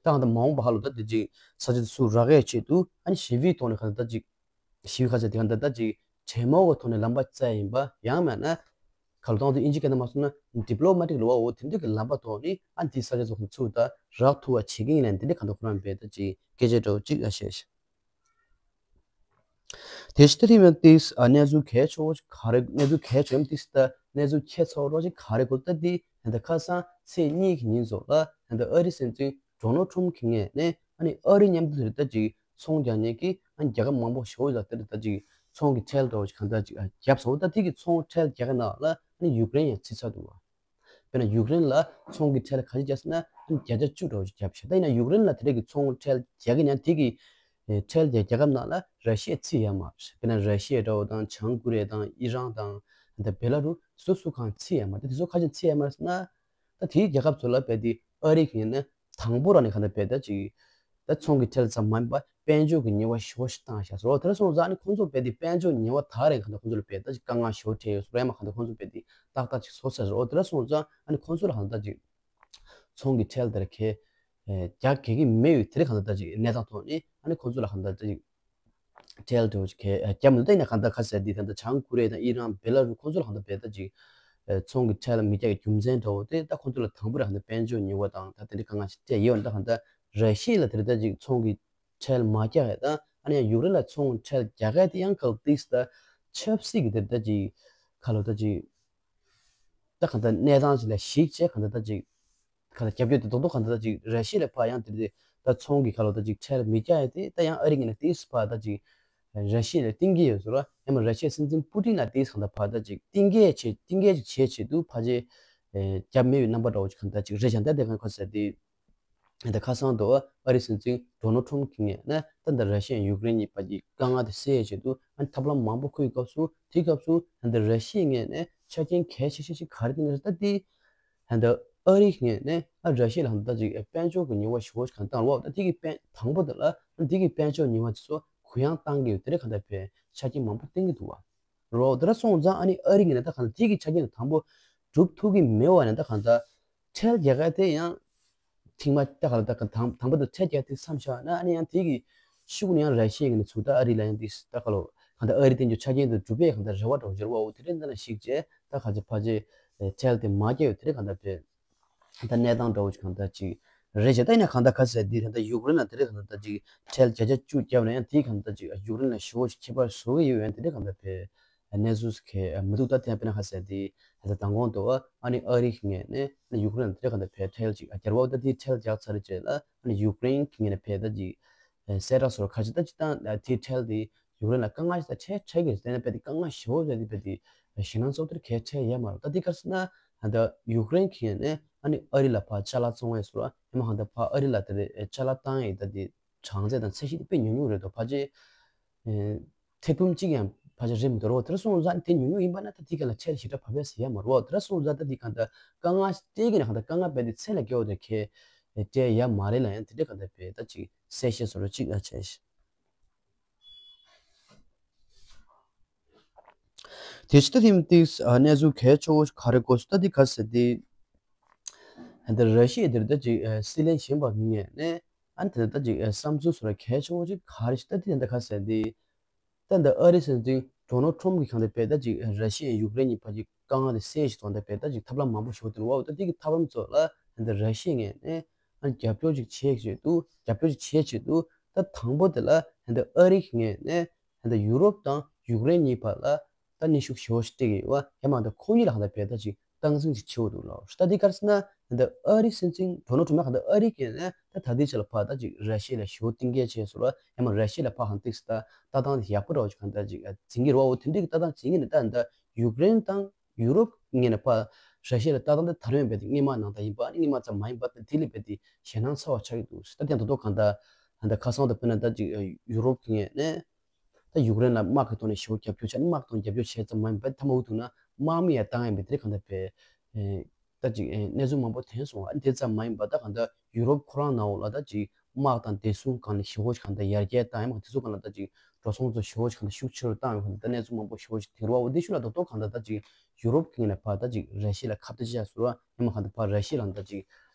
ད་གང་ལྟར་མ་འོངས་པ་ཧ་ལ་ད་དེ་ཅིག་ས་ཆ་དེ་སུ་རག་ཡས་ཆེད་དུ་ཨ་ནི་ཞི་བའི་ཐོག་ནས་གང་ལྟར་ད་ཅིག་ཞི་བའི་ཁ་ཆེ་དེ་ག་འདི་ལྟ་ཅིག་གྲོས་མོལ་གྱི་ཐོག་ནས་ལམ་པ་བཙལ་ཡིན་པ། ཡང་མིན་ན་ག་ལ་ཏང་དུ་དབྱིན་ཇི་སྐད་ནང་མ་སོང་ན་ཌི་པི་ལོ་མ་ཊིག་ལ་བ་འོ་དེ་འདྲ་གི་ལམ་པ་ཐོག་ནས་ཨ་འདི་ས་ཆ་ཚོ་ཚུར་ད་རག་ཐུབ་པ་བྱེད་ཀྱི་ཡིན་ལ་འདི་འདྲ་ག་འདུག་ཁོ་རང་བས་ད་ཅིག་སྐད་ཆ་འདྲ་བོ་ཅིག་ཨ་བཤད་ཤག་དེ་ཕྱི་ད་དེ་མིན་ཏིས་ཨ་གནས་ཚུལ་གལ་ཆེ་བོ་ཅིག་ག་རེ། གནས་ཚུལ་གལ་ཆེ་བོ་ཏིས་ད་གནས་ཚུལ་ཁྱད་མཚར་བོ་ཅིག་ག་རེ་གོ་ད་འདི་ད་ཁ་སང་ཚེས་གཉིས་ཀྱི་ཉིན་ཚོ་ལ་ད་ཨ་རི་སྲིད་འཛིན་ཌོ་ནལ་ཊམ་གྱི་ངོས་ནས་ཨ་ནི་ཨ་རི་མཉམ་དུ་དེ་ད་ཅིག་ཚོང་རྒྱག་མཁན་གྱི་ཨ་རྒྱལ་ཁབ་མང་པོ་ཞེ་པོ་ལ་དེར་ད་ཅིག་ཚོང་གི་ཁྲལ་འདྲ་བོ་ཞིག་གང་ལྟར་ཅིག་ཨ་བརྒྱབ་སོང་། ད་དེ་གི་ཚོང་ཁྲལ་རྒྱག་གི་ནང་ལ་ཨ་ནི་ཡུཀ་རེན་ཡང་ཚུད་ཚར་འདུག་བ། དཔེར་ན་ཡུཀ་རེན་ལ་ཚོང་གི་ཁྲལ་ག་ཚོད་བརྒྱབ་ཟེར་ན་ཨ་ནི་བརྒྱ་ཆ་བཅུ་འདྲ་བོ་ཞིག་བརྒྱབ་ཤག་ད་ཡིན་ན་ཡུཀ་རེན་ལ་དེ་འདྲ་གི་ཚོང་ཁྲལ་རྒྱག་གི་ཡང་དེ་གི་ཨེ་ཁྲལ་རྒྱག་རྒྱལ་ཁབ་ནང་ལ་ར་ཤི་ཡ་ཚུད་ཡོད་མ་རེད། དཔེར་ན་ར་ཤི་ཡ་འདྲ་བོ་དང་བྱང་ཀོ་རི་ཡ་དང་ཨི་རན་དང་ད་བེ་ལ་རུ་སོ་སོ་གང་ཚུད་ཡོད་མ་རེད། དེ་ཚོ་ག་ཚོད་ཚུད་ཡོད་མ་རེད་ཟེར་ན། ད་དེའི་རྒྱལ་ཁབ་ཚོ་ལ་བལ་ཏེ་ཨ་རི་གིས་ནི་དང་པོ་རང་ནས་ག་འདྲ་བལ་ད་ཅིག་ད་ཚོང་གི་ཁྲལ་ཙམ་མ་ཡིན་པ་དཔལ་འབྱོར་གྱི་ཉེས་པ་ཞེ་པོ་ཞིག་བཏང་བཞག་ཟེར་རོ། དེ་འདྲ་སོང་ཙང་ཨ་ནི་ཁོང་ཚོ་བལ་ཏེ་དཔལ་འབྱོར་ཉེས་པ་ད་རེས་ག་འདྲ་ཁོང་ཚོ་ལ་བལ་ད་ཅིག་དཀའ་ངལ་ཞེ་པོ་འཕྲད་ཡོད་ཟེར་རོ། ཡང་མ་ག་འདྲ་ཁོང་ཚོ་བལ་ཏེ་ཏག་ཏག་ཅིག་བཟོ་ཚར་ཟེར་རོ། དེ་འདྲ་སོང་ཙང་ཨ་ནི་ཁོང་ཚོ་ལ་ག་འདྲ་ཅིག་ཚོང་གི་ཁྲལ་དེ་ར་གས་རྒྱག་གས་ཀྱི་མེད་ཡོད། དེ་རེད་ག་འདྲ་ཅིག་གནས་སྟངས་ཐོག་ནས་ཨ་ནི་ཁོང་ཚོ་ལ་ག་འདྲ་ཅིག་ཁྲལ་འདྲ་བོ་ཅིག་ག་རྒྱབ་མི་འདུག་ད་ཡིན་ན་གང་ལྟར་ཁ་གསལ་འདི་ད་ལྟ་བྱང་ཀོ་རི་ཡ་དང་ཨི་རན་བེ་ལ་རུ་ཁོང་ཚོ་ལ་གང་ལྟར་བལ་ད་ཅིག་ཚོང་གི་ཁྲལ་མི་རྒྱག་གི་རྒྱུ་མཚན་འདྲ་བོ་དེ་ད་ཁོང་ཚོ་ལ་དང་པོ་ར་གང་ལྟར་དཔལ་འབྱོར་ཉེས་པ་དང་ད་དེ་འདྲ་གང་གང་ཞིག་སྤྲད་ཡོད་ད། གང་ལྟར་ར་ཤི་ཡ་ལ་དེ་རེད་ད་ཅིག་ཚོང་གི་ཁྲལ་མ་རྒྱག་ཡ་དང་ཨ་ནི་ཡང་ཡུཀ་རེན་ལ་ཚོང་ཁྲལ་རྒྱག་ཡ་དེ་ཡང་གལ་ཏིས་ད་ཆབ་སྲིད་ཀྱི་དེ་རེད་ད་ཅིག་ག་ལོ་ད་ཅིག་ད་གང་ལྟར་གནས་སྟངས་ཅིག་ལ་གཞིགས་བྱས་གང་ལྟར་ད་ཅིག་ག་ལ་རྒྱབ་སྐྱོར་དེ་རྡོག་རྡོག་གང་ལྟར་ཅིག་ར་ཤི་ཡ་ལ་ཕར་ཡང་དེ་དེ་ད་ཚོང་གི་ག་ལ་ད་ཅིག་ཁྲལ་མི་རྒྱག་ཡ་དེ་ད་ཡང་ཨ་རི་ངོས་ནས་ཏིས་ཕར་ད་ཅིག་ར་ཤི་ཡ་ལ་བསྟུན་གྱི་ཡོད་ཟེར་རོ། ཡང་མ་ར་ཤི་ཡ་སྲིད་འཛིན་པུ་ཏིན་ལ་ཏིས་གང་ལྟར་ཕར་ད་ཅིག་བསྟུན་གྱི་བྱེད་བསྟུན་གྱི་ཅིག་བྱེད་ཆེད་དུ་ཕར་ཅིག་རྒྱབ་མེད་པའི་རྣམ་པ་འདྲ་བོ་ཅིག་གང་ལྟར་ཅིག་རེད་ཀྱང་ད་དེ་གང་ཁ་གསལ་དེ་ད་ཁ་སང་དུ་ཨ་རི་སྲིད་འཛིན་ཌོ་ནལ་ཊམ་གྱི་ངོས་ནས་ད་ད་ར་ཤི་ཡ་ཡུཀ་རེན་གཉིས་བར་གྱི་དཀའ་ངལ་དེ་སེལ་ཡ་ཆེད་དུ་ཨ་ཐབས་ལམ་མང་པོ་འཁུར་བའི་སྐབས་སུ་དེའི་སྐབས་སུ་ད་ར་ཤི་ཡའི་ངོས་ནས་ཆ་རྐྱེན་གལ་ཆེ་ཤོས་ཤིག་ག་རེ་བཏིང་ནས་ད་དེ། ད་ལྟ་ཨ་རིའི་ངོས་ནས་ཨ་ར་ཤི་ཡ་ལ་ད་ལྟ་ཅིག་དཔལ་འབྱོར་གྱི་ཉེས་པ་ཞེ་པོ་ཞིག་གང་བཏང་རོགས། ད་དེ་གི་དཔལ་དང་པོ་དེ་ལ་ཨ་དེ་གི་དཔལ་འབྱོར་ཉེས་པ་དེ་ཚོ་གུ་ཡངས་བཏང་གི་ཡོད། དེ་རེད་གང་ལྟར་བས་ཆ་རྐྱེན་མང་པོ་བཏིང་གི་འདུག་བ། རོགས་དེ་འདྲ་སོང་ཙང་ཨ་ནི་ཨ་རི་ངོས་ནས་ད་གང་ལྟར་དེ་གི་ཆ་རྐྱེན་དང་པོ་སྒྲུབ་ཐུབ་ཀྱི་མེད་པ་ནས་ད་གང་ལྟར་ཁྲལ་རྒྱག་ཡ་དེ་ཡང་ཐེངས་མ་ད་ག་ལ་ད་ག་དང་དང་པོ་དེ་ཁྲལ་རྒྱག་དེ་མཚམས་བཞག་ན་ཨ་ནི་ཡང་དེ་གི་ཤུགས་ནས་ཡང་ར་ཤི་ཡའི་ངོས་ནས་ཚུར་ད་ཨ་རི་ལ་ཡང་དེ་ད་ག་ལོ་གང་ལྟར་ཨ་རི་དེ་ཚོ་ཆ་རྐྱེན་དེ་སྒྲུབ་པའི་གང་ལྟར་རེ་བ་འདྲ་བོ་འབྱོར་བའོ། དེ་རིང་འདི་ན་གཞིགས་བྱས་ད་ག་ཚོད་ཕལ་ཆེར་ཁྲལ་དེ་མ་རྒྱག་ཡོད། དེ་རིང་གང་ལྟར་བས་ད་གནས་སྟངས་འདྲ་བོ་ཞིག་གང་ལྟར་ཅིག་རེད་བྱས། ད་ཡིན་ན་གང་ལྟར་ག་ཟེར་དེ་གང་ལྟར་ཡུཀ་རེན་ལ་དེ་རིང་གང་ལྟར་ཅིག་ཁྲལ་བརྒྱ་ཆ་བཅུ་བརྒྱབ་ན་ཡང་དེ་གང་ལྟར་ཅིག་ཡུཀ་རེན་ལ་ཞེ་པོ་ཞིག་ཁྱད་པར་བཟོ་གི་ཡོད། ཡང་དེ་རིང་གང་ལྟར་བས་གནས་ཚུལ་གལ་མི་འདུག་ད་དེ་དཔེར་ན་ག་ཟེར་དེ་ད་ལྟ་མདང་དགོང་དུ་ཨ་ནི་ཨ་རི་གི་ངོས་ནས་ཨ་ནི་ཡུཀ་རེན་ལ་དེ་རིང་གང་ལྟར་བས་ཁྲལ་ཅིག་རྒྱག་རོགས། ད་དེ་ཁྲལ་རྒྱག་ཚར་རྗེས་ལ་ཨ་ནི་ཡུཀ་རེན་གི་ངོས་ནས་བས་ད་ཅིག་གསལ་བསྒྲགས་སོགས་ཁ་ཅིག་ད་ཅིག་བཏང་། དེ་ཁྲལ་དེ་ཡུཀ་རེན་ལ་དཀའ་ངལ་ཞིག་ད་འཕྲད་འཕྲད་ཀྱི་རེད། དེ་ནས་རྦད་དེ་དཀའ་ངལ་ཞེ་པོ་རྦད་དེ་རྦད་དེ་ཞེད་སྣང་ཚ་པོ་དེ་གས་འཕྲད་ཡོད་མ་རེད། ད་དེ་ག་རེ་ཟེར་ན་ད་ཡུཀ་རེན་གྱི་ངོས་ནས་ ཨ་ནི་ཨ་རི་ལ་ཕར་ཅ་ལག་བཙོང་ཡས་སོགས་ལ་ཡང་མ་གང་ལྟར་ཕར་ཨ་རི་ལ་དེ་རེད་ཅ་ལག་བཏང་ཡས་ད་དེ་གྲངས་ཚད་དང་ཚད་གཞི་དེ་དཔེ་ཉུང་ཉུང་རེད་འདུག་ཕལ་ཆེར་ཨེ་ཐེར་འབུམ་གཅིག་ཡང་ཕལ་ཆེར་རེད་མི་འདུག་རོ། དེ་འདྲ་སོང་ཙང་དེ་ཉུང་ཉུང་ཡིན་པ་ན་ད་དེ་ག་ལ་ཁྱད་ཞེ་དྲག་བབས་ཡས་ཟེར་ཡ་མ་རེད་བ། དེ་འདྲ་སོང་ཙང་ད་དེ་གང་ལྟར་དཀའ་ངལ་སྤྲད་ཀྱི་ན་གང་ལྟར་དཀའ་ངལ་བས་དེ་ཚད་ལས་བརྒལ་བ་དེ་ཁེ་སྤྲད་ཡ་མ་རེད་ལ་ཡང་དེ་འདྲ་གང་ལྟར་བས་ད་ཅིག་གསལ་བཤད་བཟོ་འདྲ་ཅིག་ཨ་བྱས་ཤིག་དེ་ཕྱི་ད་ཐེངས་ཏིག་གནས་ཚུལ་གལ་ཆེ་བོ་ག་རེ་གོ་སོང་ད་དེ་ག་ཟེར་དེ། ད་ར་ཤི་ཡ་དེར་ད་ཅིག་སྲིད་བློན་གཞན་པ་མི་ངེས་ནས་ཨ་ནི་དེ་ད་ཅིག་བསམ་ཚུལ་སོགས་ལ་གལ་ཆེ་བོ་ཅིག་ག་རེ་ཞིག་ད་དེ་ད་ག་ཟེར་དེ། ད་ད་ཨ་རི་སྲིད་འཛིན་ཌོ་ནལ་ཊམ་གྱིས་གང་ལྟར་བས་ད་ཅིག་ར་ཤི་ཡ་ཡུཀ་རེན་གཉིས་བར་གྱི་དཀའ་ངལ་དེ་སེལ་ཞིག་གཏོང་ད་བས་ད་ཅིག་ཐབས་ལམ་མང་པོ་ཞིག་འདུག་བ། ད་དེ་གི་ཐབས་ལམ་ཚོ་ལ་ད་ར་ཤི་ཡ་ངོས་ནས་ཨ་ནི་རྒྱབ་སྐྱོར་ཅིག་བྱེད་ཆེད་དུ་རྒྱབ་སྐྱོར་ཅིག་བྱེད་ཆེད་དུ་ད་དང་པོ་དེ་ལ་ད་ཨ་རི་གི་ངོས་ནས་ད་ཡུ་རོབ་དང་ཡུཀ་རེན་གཉིས་བར་ལ་ད་གནོན་ཤུགས་ཞེ་པོ་ཞིག་སྤྲད་ཀྱི་ཡོད་པ། ཡང་མ་ད་ཁོང་གཉིས་ལ་གང་ལྟར་བས་ད་ཅིག་སྟངས་འཛིན་ཅིག་བྱེད་དགོས་འདུག་ལ། ད་འདི་ག་རེ་ཟེར་ན་ད་ཨ་རི་སྲིད་འཛིན་ཌོ་ནལ་ཊམ་གང་ལྟར་ཨ་རི་གིས་ནས་ད་ད་ལྟའི་ཆ་ལ་ཕར་ད་ཅིག་ར་ཤི་ཡ་ལ་ཞེ་པོ་གཏིང་སྐྱེལ་བྱས་སོང་ར། ཡང་མ་ར་ཤི་ཡ་ལ་ཕར་གང་ཏིག་སི་ད་ལྟ་སྟངས་དེ་ཡག་པོ་འདྲ་བོ་ཅིག་གང་ལྟར་ཅིག་འཛིན་གྱི་རེད་བ། འོ་དེ་འདྲའི་གི་ལྟ་སྟངས་བྱེད་ཀྱི་ནས་ད་ད་ཡུཀ་རེན་དང་ཡུ་རོབ་ངོས་ནས་ཕར་ར་ཤི་ཡ་ལ་ལྟ་སྟངས་དེ་ད་རུང་རྦད་དེ་སྔོན་མ་ནང་ལྟར་ཡིན་པ་ཨ་ནི་སྔོན་མ་ཙམ་མ་ཡིན་པ་དེ་ལས་རྦད་དེ་ཞེད་སྣང་ཚ་བ་ཆགས་ཀྱི་འདུག་ད་ལྟའི་ད་དོ་གང་ལྟར་ད་ཁ་སང་དང་དཔེར་ན་ད་ཅིག་ཡུ་རོབ་ཀྱི་ངོས་ནས་ད་ཡུཀ་རེན་ལ་དམག་གི་ཐོག་ནས་ཞེ་པོ་རྒྱབ་སྐྱོར་བྱས་ནས་དམག་གི་ཐོག་ནས་རྒྱབ་སྐྱོར་བྱས་ཙམ་མ་ཡིན་པར་ཐ་མ་འུ་ཐུག་ན་དམག་མི་ཡང་བཏང་ཡ་མེད་དེ་གང་ལྟར་བས། ད་ཅིག་གནས་ཚུལ་མང་པོ་ཐོན་སོང་བ། དེ་ཙམ་མ་ཡིན་པར་ད་གང་ལྟར་ཡུ་རོབ་ཁོ་རང་ནང་ལ་ད་ཅིག་དམག་དང་བདེ་སྲུང་སྒང་ལ་ཞེ་པོ་ཞིག་གང་ལྟར་ཡར་རྒྱས་བཏང་ཡ་མ་དེ་ཚོ་སྒང་ལ་ད་ཅིག་འགྲོ་སོང་ཚོ་ཞེ་པོ་ཞིག་གང་ལྟར་ཤུགས་ཆེ་རུ་བཏང་ཡོད་གང་ལྟར་ད་གནས་ཚུལ་མང་པོ་ཞེ་པོ་ཞིག་ཐོན་རོགས། འོ་དེ་ཤུགས་ལ་ད་དོ་གང་ལྟར་ད་ཅིག་ཡུ་རོབ་ཀྱི་ངོས་ནས་ཕར་ད་ཅིག་ར་ཤི་ཡ་ལ་ཁ་གཏད་བྱས་སོང་བ། ཡང་མ་གང་ལྟར་ཕར་ར་ཤི་ཡ་ལ་ད་ཅིག་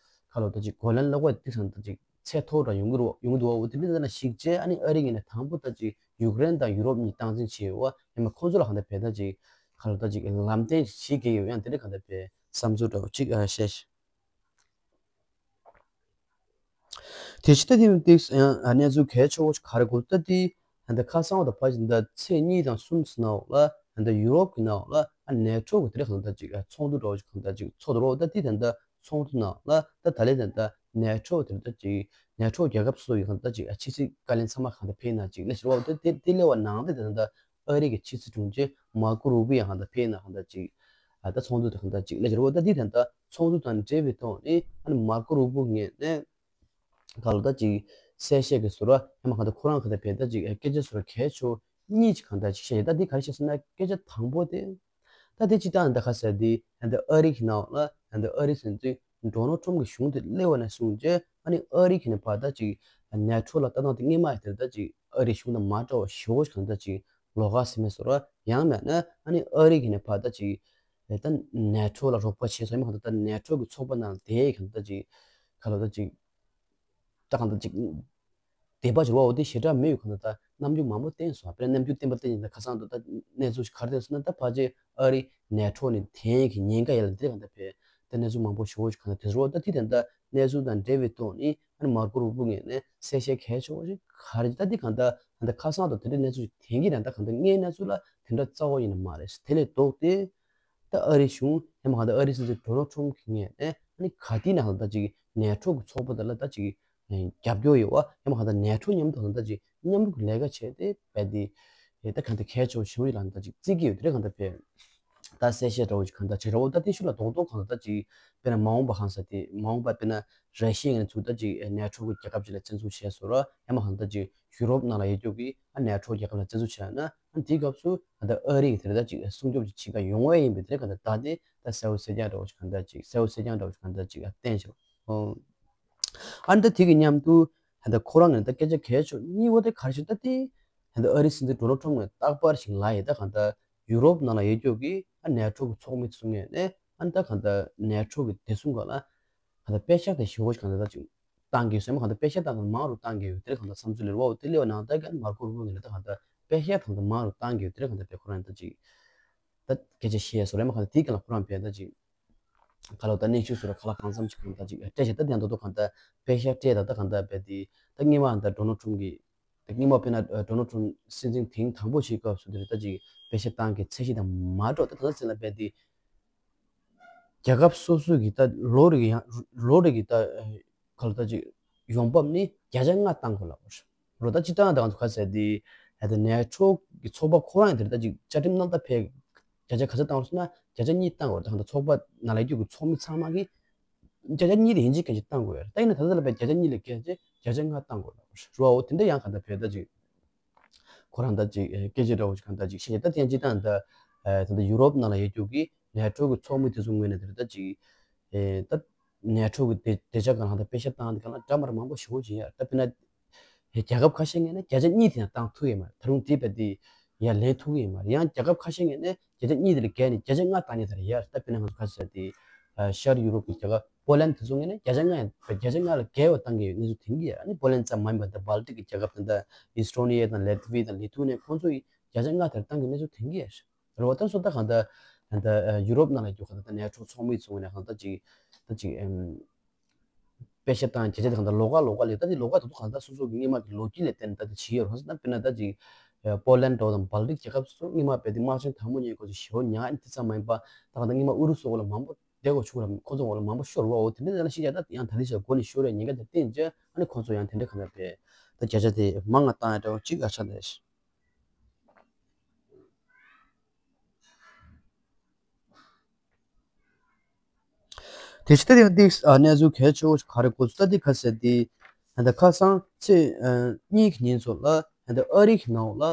ཁ་ལོ་ད་ཅིག་གོ་ལན་སློག་པ་དེ་ཚང་ད་ཅིག་ཚད་མཐོ་རུ་ཡོང་གི་རེད་ཡོང་གི་འདུག་བ། འོ་དེ་འདྲ་ན་གཞིགས་བྱས་ཨ་ནི་ཨ་རི་ངོས་ནས་དང་པོ་ད་ཅིག་ཡུཀ་རེན་དང་ཡུ་རོབ་གཉིས་སྟངས་འཛིན་བྱས་ཡོད་བ། ཡང་མ་ཁོང་ཚོ་ལ་གང་ལྟར་བས་ད་ཅིག་ཁ་ལོ་ད་ཅིག་ལམ་སྟོན་ཞིག་བྱེད་ཀྱི་ཡོད། ཡང་དེ་འདྲ་གང་ལྟར་བས་བསམ་ཚུལ་འདྲ་བོ་ཅིག་ཨ་བཤད་ཤིག་དེ་ཕྱི་ད་དེ་ཏིག་ཡང་གནས་ཚུལ་གལ་ཆེ་བོ་ཞིག་ག་རེ་གོ་ད་དེ་ད་ཁ་སང་བ་དང་ཕ་ཞིག་ད་ཚེས་གཉིས་དང་གསུམ་ཟིན་ནའོ་ལ་ད་ཡུ་རོབ་ཀྱི་ནང་ལ་ཨ་ནེ་ཊོ་གི་དེ་རེ་གང་ད་ཅིག་ཚོགས་འདུ་འདྲ་བོ་ཞིག་གང་ད་ཅིག་ཚོགས་འདུ་རོ། ད་དེ་ད་ད་ཚོགས་འདུ་ནང་ལ་ད་ད་ལེ་ད་ད་ནེ་ཊོ་དེ་ད་ཅིག་ནེ་ཊོ་རྒྱལ་ཁབ་སོ་སོ་ཡི་གང་ད་ཅིག་ཕྱི་སྲིད་བཀའ་བློན་ཚང་མ་གང་ད་ཕེབས་ན་ཅིག་ལས་ཞེ་བ་ད་དེ་དེ་ལས་བ་ནང་དེ་ད་ད་ཨ་རི་གི་ཕྱི་སྲིད་དྲུང་ཆེ་མར་ཀོ་རུ་བི་ཡང་གང་ད་ཕེབས་ན་གང་ད་ཅིག་ཨ་ད་ཚོགས་འདུ་དེ་གང་ད་ཅིག་ལས་ཞེ་བ་ད་དེ་ད་ད་ཚོགས་འདུ་དང་འབྲེལ་བའི་ཐོག་ནས་ཨ་ནི་མར་ཀོ་རུ་བི་ངོས་ནས་ག་ལ་ད་ཅིག་གསལ་བཤད་ཀྱི་ཟུར་བ་ཡང་མ་གང་ལྟར་ཁོ་རང་ག་ད་བས་ད་ཅིག་སྐད་ཆ་ཟུར་བ་གལ་ཆེ་བོ་གཉིས་ཅིག་གང་ལྟར་ཅིག་བཤད་ཡོད། ད་འདི་ག་རེ་བཤད་སོང་ན་སྐད་ཆ་དང་པོ་དེ་ད་དེ་ཅི་ལྟར་ད་ག་ཟེར་དེ་ད་ཨ་རི་གི་ནང་ལ་ད་ཨ་རི་ཟེར་དུས་ཌོ་ནལ་ཊམ་གི་གཞུང་དེ་སླེབས་པ་ནས་བཟུང་རྗེས་ཨ་ནི་ཨ་རི་གི་ནས་ཕར་ད་ཅིག་ནེ་ཊོ་ལ་ལྟ་སྟངས་དེ་སྔོན་མ་དེར་ད་ཅིག་ཨ་རི་གཞུང་དང་མ་འདྲ་བ་ཞེ་པོ་ཞིག་གང་ལྟར་ཅིག་ལོགས་ཀ་ཟིན་མེད་ཟུར་བ་ཡང་མེད་ན་ཨ་ནི་ཨ་རི་གི་ནས་ཕར་ད་ཅིག་ད་ནེ་ཊོ་ལ་རོགས་པ་བྱས་སོང་ཡང་མ་གང་ལྟར་ད་ནེ་ཊོ་གི་ཚོགས་པ་ནང་བསྡད་གང་ལྟར་ཅིག་ག་ལ་ད་ཅིག་ད་གང་ལྟར་ཅིག་དད་པ་འབྱོར་བ་འོ་དེ་ཞེ་དྲག་མེད་ཡོད་གང་ལྟར་ད་རྣམ་འགྱུར་མང་པོ་བསྟན་སོང་། དཔེར་ན་རྣམ་འགྱུར་བསྟན་པ་བསྟན་ཡིན་ན་ཁ་སང་དུ་ད་གནས་ཚུལ་ཞིག་ག་རེ་བསྟན་སོང་ན་ད་ཕལ་ཆེར་ཨ་རི་ནེ་ཊོ་ནས་འཐེན་གྱི་ཉེན་ཁ་ཡོད་ལ་དེ་གང་ལྟར་བས་ད་གནས་ཚུལ་མང་པོ་ཞེ་པོ་ཞིག་གང་ལྟར་དེ་ཚོ་ད་དེ་དེ་ད་གནས་ཚུལ་དང་འབྲེལ་བའི་ཐོག་ནས་ཨ་ནི་མར་ཀོ་རུ་བི་ངོས་ནས་གསལ་བཤད་གལ་ཆེ་བོ་ཞིག་ག་རེ་ད་དེ་གང་ལྟར་ད་ཁ་སང་དུ་དེ་འདྲའི་གནས་ཚུལ་ཞིག་འཐེན་གྱི་རེད། ད་གང་ལྟར་སྔའི་གནས་ཚུལ་ལ་དེ་འདྲ་རྩ་བ་ཡིན་ན་མ་རེད། དེ་ལས་ལྡོག་སྟེ། ད་ཨ་རི་གཞུང་ཡང་མ་གང་ལྟར་ཨ་རི་སྲིད་འཛིན་ཌོ་ནལ་ཊམ་གྱི་ངོས་ནས་ཨ་ནི་ག་དུས་ནས་ད་ཅིག་ནེ་ཊོ་གི་ཚོགས་པ་དེ་ལ་ད་ཅིག་རྒྱབ་སྐྱོར་ཡོད་པ་ཡང་མ་གང་ལྟར་ནེ་ཊོ་མཉམ་དུ་ད་ཅིག་མཉམ་རུབ་ཀྱི་ལས་ཀ་བྱས་ཏེ་རྦད་དེ་ད་གང་ལྟར་གལ་ཆེ་བོ་ཞེ་པོ་ཡོད་ལ་ད་ཅིག་བརྩི་གི་ཡོད་དེ་རེད། གང་ལྟར་བས་ད་གསལ་བཤད་འདྲ་བོ་ཅིག་གང་ལྟར་བྱེད་ར་འོ་ད་དེ་ཤུགས་ལ་རྡོག་རྡོག་གང་ལྟར་ད་ཅིག་དཔེར་ན་མ་འོངས་པ་གང་ཟེར་དེ་མ་འོངས་པ་དཔེར་ན་ར་ཤི་ཡ་ངོས་ནས་ཚུར་ད་ཅིག་ནེ་ཊོ་གི་རྒྱལ་ཁབ་ཅིག་ལ་བཙན་འཛུལ་བྱས་སོང་ར་ཡང་མ་གང་ལྟར་ཅིག་ཡུ་རོབ་ནང་ལ་ཡོད་རྒྱུ་གི་ཨ་ནེ་ཊོ་རྒྱལ་ཁབ་ལ་བཙན་འཛུལ་བྱས་ན། ཨ་དེའི་སྐབས་སུ་ད་ལྟ་ཨ་རི་གི་དེ་ལྟ་ཅིག་སྲུང་སྐྱོབ་ཅིག་བྱེད་ཀ་ཡོང་བ་ཡིན་པའི་དེ་ལྟ་ཅིག་ད་ལྟ་གསལ་བོ་གསལ་རྐྱང་འདྲ་བོ་ཞིག་གང་ལྟ་ཅིག་གསལ་བོ་གསལ་རྐྱང་འདྲ་བོ་ཞིག་གང་ལྟ་ཅིག་བསྟན་བྱུང་། ཨ་ནི་ད་དེ་གི་མཉམ་དུ་ད་ལྟ་ཁོ་རང་གི་ད་སྐད་ཆ་གལ་ཆེ་གཉིས་པོ་དེ་ག་རེ་ཞིག་ད་དེ་ད་ལྟ་ཨ་རི་སྲིད་འཛིན་ཌོ་ནལ་ཊམ་གྱིས་རྟག་པར་ཞིག་ལབ་ཡས་ད་གང་ལྟ་ཡུ་རོབ་ནང་ལ་ཡོད་རྒྱུ་གི་ཨ་ནེ་ཊོ་གི་ཚོགས་མི་ཚོ་ངོས་ནས་ཨ་ནི་ད་གང་ལྟ་ནེ་ཊོ་གི་བདེ་སྲུང་སྒང་ལ་གང་ལྟ་པེ་ཤག་དེ་ཞེ་པོ་ཞིག་གང་ལྟ་ད་ཅིག་བཏང་གི་ཡོད་ཟེར་མ་གང་ལྟར་པེ་ཤག་བཏང་ན་མང་རུ་བཏང་གི་ཡོད་དེ་གང་ལྟར་བསམ་ཚུལ་ལེར་བ་འོ་དེ་ལེ་བ་ནང་ལྟར་གྱི་མར་ཀོ་རུ་བོ་ངོས་ནས་ད་གང་ལྟར་པེ་ཤག་བཏང་ན་མང་རུ་བཏང་གི་ཡོད་དེ་གང་ལྟར་པེ་ཁོ་རང་ད་ཅིག་ད་སྐད་ཆ་བཤད་སོ་རེད་མ་གང་ལྟར་དེའི་སྒང་ལ་ཁོ་རང་བས་ད་ཅིག་ག་ལ་ད་གནས་ཚུལ་སོ་ར་ག་ལ་གང་འཚམ་ཅིག་གང་ལྟར་ཅིག་སྤྲད་བྱས་ད་དེ་འདོད་དོ་གང་ལྟར་པེ་ཤག་སྤྲད་ད་ད་གང་ལྟར་བས་དེ་ད་སྔོན་མ་ད་ཌོ་ནལ་ཊམ་གྱིས་ད་སྔོན་མ་དཔེར་ན་ཌོ་ནལ་ཊམ་སྲིད་འཛིན་ཐེངས་དང་པོ་ཞིག་སྐབས་སུ་དེ་རེད་ད་ཅིག་པེ་ཤག་བཏང་གི་ཚད་གཞི་དང་མ་འགྲོ་ད་ད་ལྟ་ཚེ་ལ་བས་དེ། རྒྱལ་ཁབ་སོ་སོ་གི་ད་ལོ་རེ་གི་ཡང་ལོ་རེ་གི་ད་ག་ལ་ད་ཅིག་ཡོང་འབབ་ནི་བརྒྱ་ཆ་ལྔ་བཏང་དགོས་ལབ་པ་རེད། ད་སྤྱིར་བཏང་ད་ག་ཚོད་ག་ཟེར་དེ་ད་ནེ་ཊོ་གི་ཚོགས་པ་ཁོ་རང་ཡང་དེ་རེད་ད་ཅིག་བཅའ་ཁྲིམས་ནང་ད་ཕེ་བརྒྱ་ཆ་ག་ཚོད་བཏང་རོགས་ཟེར་ན་བརྒྱ་ཆ་གཉིས་བཏང་དགོས་རེད། ད་གང་ད་ཚོགས་པ་ནང་ལ་ཡོད་རྒྱུ་གི་ཚོགས་མི་ཚང་མ་གི་ བརྒྱ་ཆ་གཉིས་དེ་ཡིན་གཅིག་མིན་གཅིག་བཏང་དགོས་རེད། ད་ཡིན་ན་ད་ལྟ་ལ་བརྒྱ་ཆ་གཉིས་ལས་བརྒལ་ཏེ་བརྒྱ་ཆ་ལྔ་བཏང་དགོས་རེད་བ། འོ་དེ་འདྲ་ཡང་གང་ལྟར་བས་ད་ཅིག་ཁོ་རང་ད་ཅིག་སྐད་ཆ་འདྲ་བོ་ཅིག་གང་ལྟར་ཅིག་བཤད་ཀྱི། ད་དེ་ཡང་སྤྱིར་བཏང་ད་ད་ལྟ་ཡུ་རོབ་ནང་ལ་ཡོད་རྒྱུ་གི་ནེ་ཊོ་གི་ཚོགས་མི་དེ་ཚོ་ངོས་ནས་དེ་རེད། ད་ཅིག་ད་ནེ་ཊོ་གི་དེ་དེ་ཆ་གང་ལ་ད་དཔེ་ཆ་བཏང་དེ་གང་ལ་འདྲ་མ་འདྲ་མང་པོ་ཞེ་པོ་ཅིག་ཡོད་རེད། ད་དཔེར་ན། རྒྱལ་ཁབ་ཁ་ཤས་ངོས་ནས་བརྒྱ་ཆ་གཉིས་དེ་ཡང་བཏང་ཐུབ་ཡོད་མ་རེད། ད་རུང་དེ་བས་དེ་ཡར་ལེན་ཐུབ་ཀྱི་ཡོད་མ་རེད། ཡང་རྒྱལ་ཁབ་ཁ་ཤས་ངོས་ནས་བརྒྱ་ཆ་གཉིས་དེ་ལས་བརྒལ་ནས་བརྒྱ་ཆ་ལྔ་བཏང་མཁན་དེ་རེད་ཡ། ད་དཔེར་ན་ང་ཚོ་ཁ་ཤས་དེ་ཤར་ཡུ་རོབ་ཀྱི་རྒྱལ་ཁབ་པོ་ལན་དེ་ཚོ་ངོས་ནས་བརྒྱ་ཆ་ལྔ་ཡང་བརྒྱ་ཆ་ལྔ་ལས་བརྒལ་བ་བཏང་གི་ཡོད་གནས་ཚུལ་ཐོན་གྱི་ཡོད། ཨ་ནི་པོ་ལན་ཙམ་མ་ཡིན་པར་ད་སྦལ་ཏིག་གི་རྒྱལ་ཁབ་དེ་འདྲ་ཨིས་ཏོ་ནི་ཡ་དང་ལེ་ཏི་ཝི་ཡ་དང་ལི་ཐུ་ནི་ཡ་ཁོང་ཚོ་ཡིས་བརྒྱ་ཆ་ལྔ་དེར་བཏང་གི་གནས་ཚུལ་ཐོན་གྱི་ཡོད་རེད་བ། ད་སོ་ད་གང་ལྟར་ད་ཡུ་རོབ་ནང་ལ་ཡོད་གང་ལྟར་ད་ནེ་ཊོ་ཚོགས་མི་ཚོ་ངོས་ནས་གང་ལྟར་ཅིག་ད་ཅིག་ཨེམ། དཔེ་ཆ་དང་བྱས་རྗེས་དེ་གང་ལྟར་ལོགས་ཀ་ལོགས་ཀ་ལས། ད་དེ་ལོགས་ཀ་དེ་ཚོ་གང་ལྟར་སོ་སོ་གི་སྔོན་མ་གི་ལོ་རྒྱུས་ལས་བརྟེན་ད་དེ་བྱས་ཡོད་རེད། ད་དཔེར་ན་ད་ཅིག་པོ་ལན་འདྲ་བོ་དང་སྦལ་ཏིག་རྒྱལ་ཁབ་སོ་སོ་སྔོན་མ་རྦད་དེ་དམག་ཆེན་དང་པོ་ཉིད་ཁོ་ཚོ་ཞེ་པོ་མྱངས། ཨ་ནི་དེ་ཙམ་མ་ཡིན་པ་ད་གང་ལྟར་སྔོན་མ་ཨུ་རུ་སུ་འོག་ལ་མང་པོ་བསྡད་དགོས་བྱུང་ར། ཁོ་ཚོ་འོག་ལ་མང་པོ་ཤོར་བ། འོ་དེ་འདྲ་ཡང་ཤེས་བྱ་ད་ཡང་ད་ལྟའི་ཆར་མགོ་ནས་ཤོར་བའི་ཉེན་ཁ་དེ་བརྟེན་བྱས། ཨ་ནི་ཁོ་ཚོ་ཡང་དེ་འདྲ་གང་ལྟར་རྦད་ད་བརྒྱ་ཆ་དེ་མང་ང་བཏང་ཡ་འདྲ་བོ་ཅིག་ཨ་ཆགས་བསྡད། དེ་ཕྱི་ད་དེ་འདི་གནས་ཚུལ་གལ་ཆེ་བོ་ཞིག་ག་རེ་གོ་སོང་། ད་འདི་ཁ་ཟེར་འདི་ད་ལྟ་ཁ་སང་ཚེས་གཉིས་ཀྱི་ཉིན་ཚོ་ལ་ད་ལྟ་ཨ་རི་གི་ནང་ལ་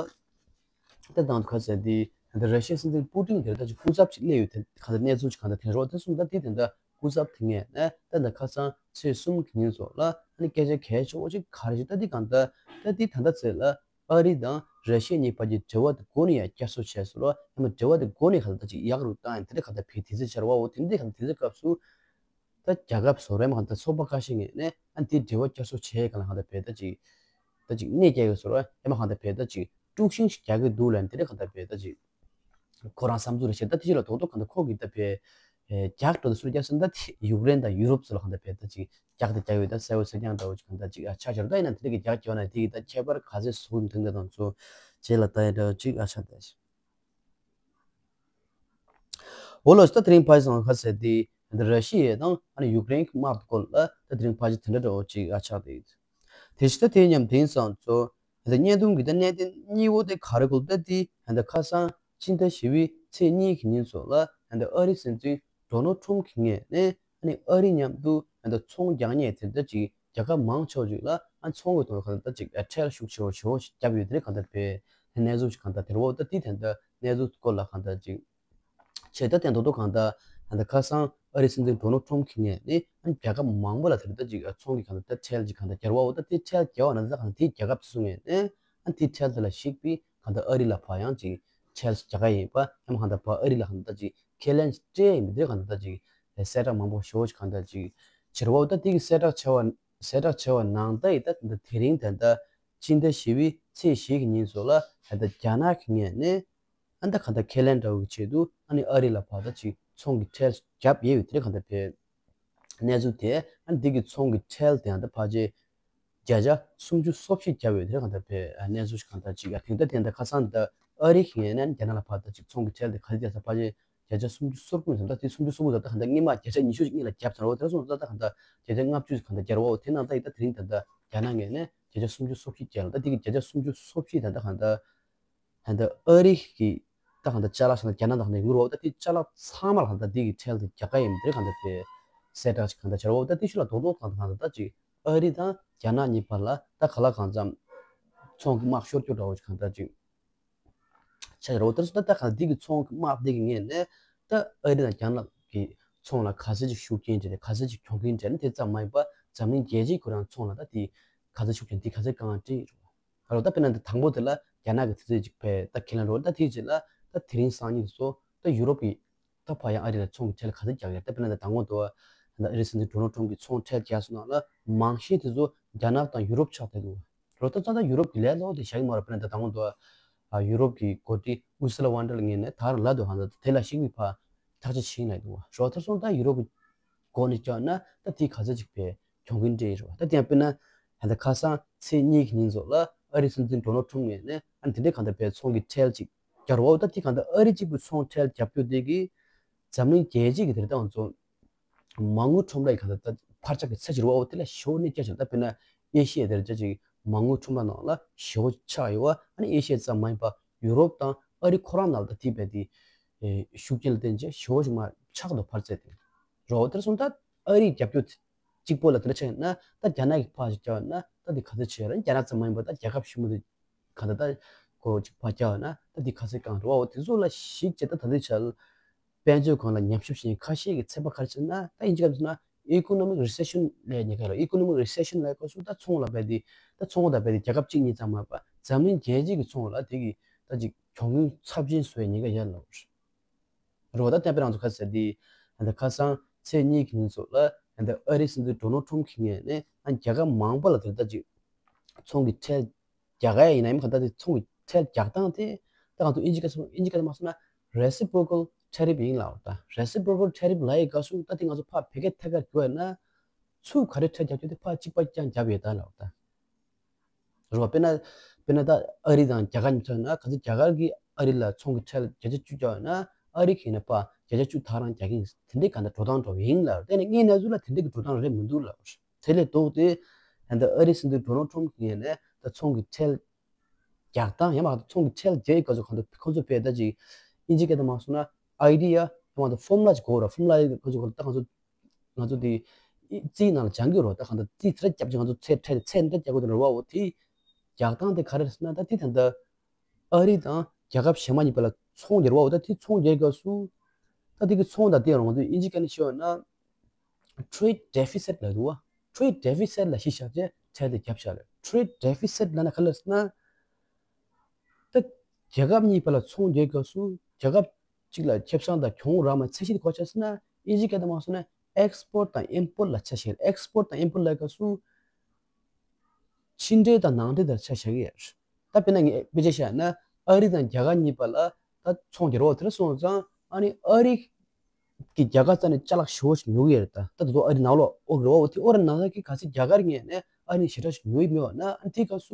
ད་དང་ཁ་ཟེར་འདི་ད་ལྟ་ར་ཤི་ཡའི་སྲིད་འཛིན་པུ་ཏིན་དེར་ད་ཅིག་སྐུ་ཚབ་ཅིག་སླེབས་ཡོད། དེ་ག་ད་གནས་ཚུལ་ཅིག་གང་ད་དེ་རོགས་དེ་སོང་། ད་འདི་དེ་འདྲ་སྐུ་ཚབ་དེ་ངས་ནས་ད་ལྟ་ཁ་སང་ཚེས་གསུམ་གྱི་ཉིན་ཚོ་ལ་ཨ་ནི་སྐད་ཆ་གལ་ཆེ་བོ་ཅིག་ག་རེ་ཞིག་ད་འདི་གང་ད་ད་འདི་ད་ལྟ་ཚེ་ལ། ཨ་རི་དང་ར་ཤི་ཡ་གཉིས་བར་གྱི་འབྲེལ་བ་དེ་འགོ་ནས་ཡང་བསྐྱར་གསོ་བྱས་སོང་ར། ཡང་ན་འབྲེལ་བ་དེ་འགོ་ནས་གང་ལྟར་ཅིག་ཡག་རུ་བཏང་ཡང་དེ་འདྲ་གང་ལྟར་བས་དུས་ཚོད་འཆར་བའོ། དེ་འདྲ་གང་ལྟར་དུས་ཚོད་སྐབས་སུ་ད་རྒྱལ་ཁབ་སོ་རེ་མ་གང་ལྟར་ཚོགས་པ་ཁ་ཤས་ངོས་ནས་ཨ་དེ་འབྲེལ་བ་བསྐྱར་གསོ་བྱས་གང་ལ་གང་ལྟར་བས་ད་ཅིག་ད་ཅིག་གནད་སྐྱེལ་གི་སོ་ར། ཡང་མ་གང་ལྟར་བས་ད་ཅིག་དཀྲུག་ཤིང་ཞིག་རྒྱག་གི་འདུག་ལ་དེ་འདྲ་གང་ལྟར་བས་ད་ཅིག་ཁོ་རང་བསམ་ཚུལ་རེ་བཤད། ད་དེ་ཕྱི་ལ་རྡོག་རྡོག་གང་ལྟར་ཁོ་གིས་ད་བས་རྒྱག་འགྲོ་དུས་སུ་རྒྱག་སོང་། ད་ཡུཀ་རེན་དང་ཡུ་རོབ་ཚོ་ལ་གང་ལྟར་བས་ད་ཅིག་རྒྱག་དེ་རྒྱག་ཡོད། ད་གསལ་བོ་གསལ་རྐྱང་འདྲ་བོ་ཅིག་གང་ལྟར་ཅིག་ཨ་ཆགས་ཆགས་རེད། ད་ཡིན་ན་དེ་འདྲ་གི་རྒྱག་རྒྱག་ན་དེ་གི་ད་ཁྱད་པར་ག་ཚད་བཟོ་གི་འདུག་འདི་དང་ཚོ་རྗེས་ལ་ད་ཡིན་འདྲ་བོ་ཅིག་ཨ་ཆགས་ད། འོ་ལགས་སོ། ད་དེ་རིང་ཕལ་ཆེར་ག་ཟེར་དེ་ད་ར་ཤི་ཡ་དང་ཨ་ནི་ཡུཀ་རེན་གྱི་དམག་སྐོར་ལ་ད་དེ་རིང་ཕལ་ཆེར་དེ་འདྲ་འདྲ་བོ་ཅིག་ཨ་ཆགས་དེ། དེ་བཞིན་ད་དེ་མཉམ་དེང་སང་ཚོ་ད་བརྙན་ཐུང་གི་ད་གནད་དོན་གཉིས་པོ་དེ་ག་རེ་གོ་ད་དེ་ད་ཁ་སང་ཕྱི་ཟླ་བཞི་པའི་ཚེས་གཉིས་ཀྱི་ཉིན་ཚོ་ལ་ད་ཨ་རི་སྲིད་འཛིན་ཌོ་ནལ་ཁྲོམ་གྱི་ངོས་ནས་ཨ་ནི་ཨ་རི་མཉམ་དུ་ད་ཚོང་རྒྱག་མཁན་དེ་འདྲ་ཅིག་རྒྱལ་ཁབ་མང་ཆེ་བ་ཅིག་ལ་ཨ་ཚོང་གི་ཐོག་གང་ལྟར་ཅིག་ཁྲལ་ཤུགས་ཆེ་བ་ཆེ་བ་ཞིག་བརྒྱབ་ཡོད། དེ་གང་ལྟར་བས་གནས་ཚུལ་ཞིག་གང་ལྟར་དེ་རེད་བ། ད་དེ་ད་ལྟ་གནས་ཚུལ་སྐོར་ལ་གང་ལྟར་ཅིག་བྱས། ད་དེ་མདོར་བསྡུས་གང་ལྟར་ད་ལྟ་ཁ་སང་ཨ་རིའི་སྲིད་འཛིན་ཌོ་ནལ་ཁྲོམ་གྱི་ངོས་ནས་ཨ་རྒྱལ་ཁབ་མང་པོ་ལ་དེ་ལྟར་ཅིག་ཚོང་གི་གང་ལྟར་ད་ཁྲལ་ཅིག་གང་ལྟར་བརྒྱབ་པ་འོ། ད་དེ་ཁྲལ་བརྒྱབ་པ་ན་ད་གང་ལྟར་དེའི་རྒྱལ་ཁབ་དེ་ཚོ་ངོས་ནས་ཨ་དེའི་ཁྲལ་དེ་ལ་གཞིགས་པའི་གང་ལྟར་ཨ་རི་ལ་ཕར་ཡང་ཅིག་ཁྲལ་རྒྱག་ག་ཡིན་པ། ཡང་མ་གང་ལྟར་ཕར་ཨ་རི་ལ་གང་ལྟར་ཅིག་ཁས་ལེན་སྤྲད་ཡིན་པ། དེ་གང་ལྟར་ཅིག་གསལ་བསྒྲགས་མང་པོ་ཞེ་པོ་ཅིག་གང་ལྟར་ཅིག་བྱས་པ་འོ། ད་དེ་གི་གསལ་བསྒྲགས་བྱས་པ་གསལ་བསྒྲགས་བྱས་པ་ནང་ལྟར་ཡིན་ད་ད་དེ་རིང་ད་ལྟ་ཕྱི་ཟླ་བཞི་པའི་ཚེས་བཞི་གི་ཉིན་ཚོ་ལ་ད་ལྟ་རྒྱ་ནག་གི་ངོས་ནས་ཨ་ད་གང་ལྟར་ཁས་ལེན་འདྲ་བོའི་ཆེད་དུ་ཨ་ནི་ཨ་རི་ལ་ཕར་ད་ཅིག་ཚོང་གི་ཁྲལ་བརྒྱབ་ཡོད་པའི་དེ་གང་ལྟར་བས་གནས་ཚུལ་དེ། ཨ་ནི་འདི་གི་ཚོང་གི་ཁྲལ་དེ་ཡང་ད་ཕལ་ཆེར་བརྒྱ་ཆ་སུམ་ཅུ་སོ་བཞི་བརྒྱབ་ཡོད་དེ་གང་ལྟར་བས་གནས་ཚུལ་ཞིག་གང་ལྟར་ཅིག་ཡ་དེ་ད་དེ་ད་ཁ་སང་ད་ཨ་རི་གི་ངོས་ནས་རྒྱ་ནག་ལ་ཕར་ད་ཅིག་ཚོང་གི་ཁྲལ་དེ་ག་ཚོད་བརྒྱབ་ས་ཕལ་ཆེར་བརྒྱ་ཆ་སུམ་ཅུ་སོ་དགུ་ཙམ། ད་དེ་སུམ་ཅུ་སོ་དགུ་ཙམ་ད་གང་ལྟར་སྔོན་མ་བརྒྱ་ཆ་ཉི་ཤུ་ཅིག་གཉིས་ལ་བརྒྱབ་ཚར་བ། དེ་སོང་ཙང་ད་གང་ལྟར་བརྒྱ་ཆ་ལྔ་བཅུ་ཙམ་གང་ལྟར་བརྒྱབ་པ་འོ། དེ་ནང་ད་ཡིན་ད་དེ་རིང་ད་ལྟ་རྒྱ་ནག་ངོས་ནས་བརྒྱ་ཆ་སུམ་ཅུ་སོ་བཞི་བརྒྱབ་ལ། ད་དེ་གི་བརྒྱ་ཆ་སུམ་ཅུ་སོ་བཞི་ད་ད་གང་ལྟར་ད་ལྟ་ཨ་རི་གི་ད་གང་ལྟར་ཅ་ལག་ཞིག་ན་རྒྱ་ནག་དང་གང་ལྟར་ཡོང་གི་རེད་བ། ད་དེ་ཅ་ལག་ཚང་མ་ལ་གང་ལྟར་དེ་གི་ཁྲལ་དེ་རྒྱག་ག་ཡིན་དེ་གང་ལྟར་དེ་གསལ་བསྒྲགས་ཞིག་གང་ལྟར་བྱས་རེད་བ། ད་དེ་ཤུལ་ལ་རྡོག་རྡོག་གང་ལྟར་གང་ལྟར་ད་ཅིག་ཨ་རི་དང་རྒྱ་ནག་གཉིས་བར་ལ་ད་ག་ལ་གང་འཚམ་ཚོང་གི་དམག་ཤོར་རྒྱུ་འདྲ་བོ་ཞིག་གང་ལྟར་ཅིག་ཆགས་ཡོད་རེད་བ། དེར་སོང་ད་ད་ག་འདི་གི་ཚོང་གི་དམག་འདི་གི་ངོས་ནས་ད་ཨ་རི་དང་རྒྱ་ནག་གི་ཚོང་ལ་ག་ཚད་ཅིག་ཤུགས་རྐྱེན་སྤྲད་རེད། ག་ཚད་ཅིག་གྱོང་གུན་སྤྲད་ནས། དེ་ཙམ་མ་ཡིན་པ་འཛམ་གླིང་རྒྱལ་སྤྱིའི་ཁོ་རང་ཚོང་ལ་ད་དེ་ག་ཚད་ཤུགས་རྐྱེན་དེ་ག་ཚད་གང་སྤྲད་ཡོད་རེད་བ། ཨ་རོ་ད་དཔེར་ན་ད་དང་པོ་དེ་ལ་རྒྱ་ནག་གི་དུས་ཚོད་ཅིག་བས་ད་ཁས་ལེན་རོགས། ད་དེའི་རྗེས་ལ་ད་དེ་རིང་སང་ཉིན་དུ་སོ་ད་ཡུ་རོབ་ཀྱི་ད་ཕར་ཡང་ཨ་རི་ལ་ཚོང་གི་ཁྲལ་ག་ཚད་རྒྱག་ཡོད། ད་དཔེར་ན་ད་དང་པོ་དུ་ད་ཨ་རི་སྲིད་འཛིན་ཌོ་ནལ་ཁྲོམ་གྱིས་ཚོང་ཁྲལ་རྒྱག་སོང་ན་ལ་མང་ཤས་དེ་ཚོ་རྒྱ་ནག་དང་ཡུ་རོབ་ཆགས་བསྡད་འདུག་བ། རོ་ད་ཙང་ད་ཡུ་རོབ་ཀྱི་ལས་སླ་པོ་དེ་བཞག་གི་མ་རེད། དཔེར་ན་ད་དང་པོ་དུ་ཡུ་རོབ་ཀྱི་འགོ་ཁྲིད་ཨུར་སུ་ལ་ཝོན་ཌར་ལ་ཡེན་ནས་ད་རང་ལབ་འདུག་ཧ། ད་དེ་ལ་གཞིགས་པའི་ཕར་ཐག་གཅོད་བྱེད་ཀྱི་ཡིན་ལབ་འདུག་བ། རོ་ད་སོང་ད་ཡུ་རོབ་ཀྱི་སྒོ་ནས་བཅག་ན་ད་དེ་ག་ཚད་ཅིག་བས་གྱོང་གུན་སྤྲད་ཡོད་རེད་བ། ད་དེ་ཡང་དཔེར་ན་ད་ལྟ་ཁ་སང་ཚེས་གཉིས་ཀྱི་ཉིན་ཚོ་ལ་ཨ་རིའི་སྲིད་འཛིན་ཌོ་ནལ་ཁྲོམ་ངོས་ནས་ཨ་ནི་དེ་འདྲའི་གང་ལྟར་བས་ཚོང་གི་ཁྲལ་ཅིག་བརྒྱབ་རེད་བ། ད་དེ་གང་ལྟར་ཨ་རི་གཅིག་པུ་ཚོང་ཁྲལ་བརྒྱབ་རྒྱུ་དེ་གིས་འཛམ་གླིང་རྒྱལ་སྤྱི་གི་དེ་རིང་ད་ང་ཚོ་མ་དངུལ་ཁྲོམ་ར་ཡི་གང་ལྟར་ད་འཕར་ཆག་གི་ཚད་ཅིག་རེད་བ། འོ་དེ་ལ་ཞེ་པོ་གནོད་སྐྱེལ་ཆགས། ད་དཔེར་ན་ཨེ་ཤི་ཡའི་དེ་རིང་ཅིག་མ་དངུལ་ཁྲོམ་ར་ནང་ལ་ཞེ་པོ་ཆགས་ཡོད་བ། ཨ་ནི་ཨེ་ཤི་ཡ་ཙམ་མ་ཡིན་པ་ཡུ་རོབ་དང་ཨ་རི་ཁོ་རང་ནང་ལ་ད་དེ་བས་དེ་ཤུགས་རྐྱེན་ལ་བརྟེན་བྱས་ཞེ་པོ་ཞིག་མར་ཆག་འདུག་འཕར་ཚད་དེ་རོ། དེར་སོང་ད་ ཨ་རིའི་རྒྱབ་སྐྱོར་གཅིག་པོ་ལ་དེ་འདྲ་ཆགས་ཡོད་ན། ད་རྒྱ་ནག་གིས་ཕར་ཅིག་བརྒྱབ་ཡོད་ན་ད་དེ་ག་ཚོད་ཆེ་ཡོད་རེད། རྒྱ་ནག་ཙམ་མ་ཡིན་པར་ད་རྒྱལ་ཁབ་ཞིབ་མོ་དེ་ག་ད་ལྟ་ཁོ་ཅིག་ཕར་བརྒྱབ་ཡོད་ན་ད་དེ་ག་ཚོད་གང་རེད་བ། འོ་དེ་ཚོ་ལ་གཞིགས་བྱས་ད་ད་ལྟའི་ཆར་དཔལ་འབྱོར་སྒང་ལ་ཉམས་ཞིབ་བྱེད་མཁན་ཁ་ཤས་ཀྱི་ཚོད་དཔག་ག་རེ་བྱས་ན། ད་དབྱིན་ཇི་སྐད་ཐོག་ན་economic recession ལབ་མཁན་ལ། economic recession ལབ་སྐབས་སུ་ད་ཚོང་ལ་རྦད་དེ་ད་ཚོང་ལ་རྦད་དེ་རྒྱལ་ཁབ་གཅིག་གཉིས་ཙམ་མ་ཡིན་པར་འཛམ་གླིང་རྒྱལ་སྤྱི་གི་ཚོང་ལ་དེ་གི་ད་ཅིག་གྱོང་གུན་ཚབས་ཆེན་བཟོ་བའི་ཉེན་ཁ་ཡོད་ལབ་རེད། རེད་བ། ད་བསྟན་པའི་རང་ཚོ་ག་ཟེར་དེ་ད་ཁ་སང་ཚེས་གཉིས་ཀྱི་ཉིན་ཚོ་ལ་ད་ཨ་རིའི་སྲིད་འཛིན་ཌོ་ནལ་ཊམ་གྱིས་ངོས་ནས་ཨ་རྒྱལ་ཁབ་མང་པོ་ལ་དེ་ད་ཅིག་ཚོང་གི་ཁྲལ་རྒྱག་ག་ཡིན་ན་ཡང་ག་ད་དེ་ཚོང་གི་ཁྲལ་རྒྱག་སྟངས་དེ་ད་ང་ཚོ་དབྱིན་ཇི་སྐད་ཚོ་དབྱིན་ཇི་སྐད་མ་སོང་ན་reciprocal tariff ཡིན་ལབ་ད། reciprocal tariff ལབ་ཡི་སྐབས་སུ་ད་དེ་ང་ཚོ་ཕར་བོད་སྐད་ཐད་ཀར་བསྒྱུར་བ་ཡིན་ན་ཚུར་ག་རེ་ཁྲལ་རྒྱག་རྒྱུ་དེ་ཕར་གཅིག་པ་རྐྱང་བརྒྱབ་ཡོད་ད་ལབ་ད། རེད་བ། དཔེར་ན་དཔེར་ན་ད་ཨ་རི་དང་རྒྱ་གར་གཉིས་ཐོན་ན་ག་ཚོད་རྒྱ་གར་གྱིས་ཨ་རི་ལ་ཚོང་གི་ཁྲལ་བརྒྱ་ཆ་བཅུ་རྒྱག་ཡོད་ན་ཨ་རི་གིས་ཡིན་ན་ཕར་བརྒྱ་ཆ་བཅུ་ད་རང་རྒྱག་གི་ཡིན། དེ་འདྲའི་ག་འདྲ་འགྲོ་སྟངས་འགྲོ་བ་ཡིན་ལབ། དེ་ནི་དངོས་གནས་ཚུལ་ལ་དེ་འདྲའི་གི་འགྲོ་སྟངས་རེད་མི་འདུག་ལབ། དེ་ལས་ལྡོག་སྟེ་ད་ལྟ་ཨ་རིའི་སྲིད་འཛིན་ཌོ་ནལ་ཊམ་གྱིས་ངོས་ནས་ད་ཚོང་གི་ཁྲལ་རྒྱག་སྟངས་ཡང་མ་ཚོང་གི་ཁྲལ་རྒྱག་ཡི་སྐབས་སུ་གང་ལྟར་ཁོང་ཚོ་དཔེ་ད་ཅིག་དབྱིན་ཇི་སྐད་དུ་མ་སོང་ན་ཨའི་ཌི་ཡ་ཡང་མ་ཚོ་ཕོར་མུ་ལ་ཅིག་དགོས་ར། ཕོར་མུ་ལ་ཡི་ཁོང་ཚོ་གང་ལྟར་ཁོང་ཚོ་ང་ཚོ་དེ་རྩིས་ནང་ལ་སྦྱང་གི་རོ། ད་གང་ལྟར་རྩིས་ཚེ་རབས་བརྒྱབ་ཅིག་ང་ཚོ་ཚེ་ཁྲལ་ཚེ་འདྲ་རྒྱག་དགོས་དེ་རེད་བ། འོ་དེ་རྒྱག་སྟངས་དེ་ག་རེ་རེད་ཟེར་ན་ད་དེ་ད་ལྟ་ཨ་རི་དང་རྒྱལ་ཁབ་གཞན་མ་གཉིས་བར་ལ་ཚོང་རྒྱག་རེད་བ། འོ་ད་དེ་ཚོང་རྒྱག་སྐབས་སུ་ད་དེ་གི་ཚོང་དང་དེ་ཡང་ང་ཚོ་དབྱིན་ཇི་སྐད་ནས་བཤད་པ་ན་trade deficit ལབ་འདུག་བ། trade deficit ལ་གཞི་བཞག་བྱས་ཁྲལ་དེ་བརྒྱབ་བཞག་རེད། trade deficit ལབ་ན་ག་རེ་ཟེར་ན། ད་རྒྱལ་ཁབ་གཉིས་བར་ལ་ཚོང་རྒྱག་སྐབས་སུ་རྒྱལ་ཁབ་གཅིག་ལ་ཁེ་བཟང་དང་གྱོང་རག་མ་ཚད་གཞི་དེ་ག་ཆགས་ཟེར་ན། དབྱིན་ཇི་སྐད་དུ་མ་སོང་ན་export དང་import ལ་ཆ་བཞག་རེད། export དང་import ལབ་སྐབས་སུ་ཕྱི་འབྲེལ་དང་ནང་འབྲེལ་དང་ཆ་བཞག་གི་ཡོད་རེད། ད་དཔེར་ན་ངས་དཔེ་ཆ་བཞག་ན་ཨ་རི་དང་རྒྱ་གར་གཉིས་བར་ལ་ད་ཚོང་རྒྱག་རོགས་དེ་འདྲ་སོང་ཙང་ཨ་ནི་ཨ་རི་གི་རྒྱ་གར་རྩ་ནས་ཅ་ལག་ཞེ་པོ་ཞིག་ཉོ་གི་ཡོད་རེད། ད་ད་དུང་ཨ་རི་ནང་ལོགས་ཨོ་རེད་བ། དེ་ཨོ་རེད་ནང་ལ་གི་ག་ཚོད་རྒྱ་གར་ངོས་ནས་ཨ་རི་ཞེ་དྲག་ཞིག་ཉོ་གི་མེད་པ་ན་ཨ་ནི་དེའི་སྐབས་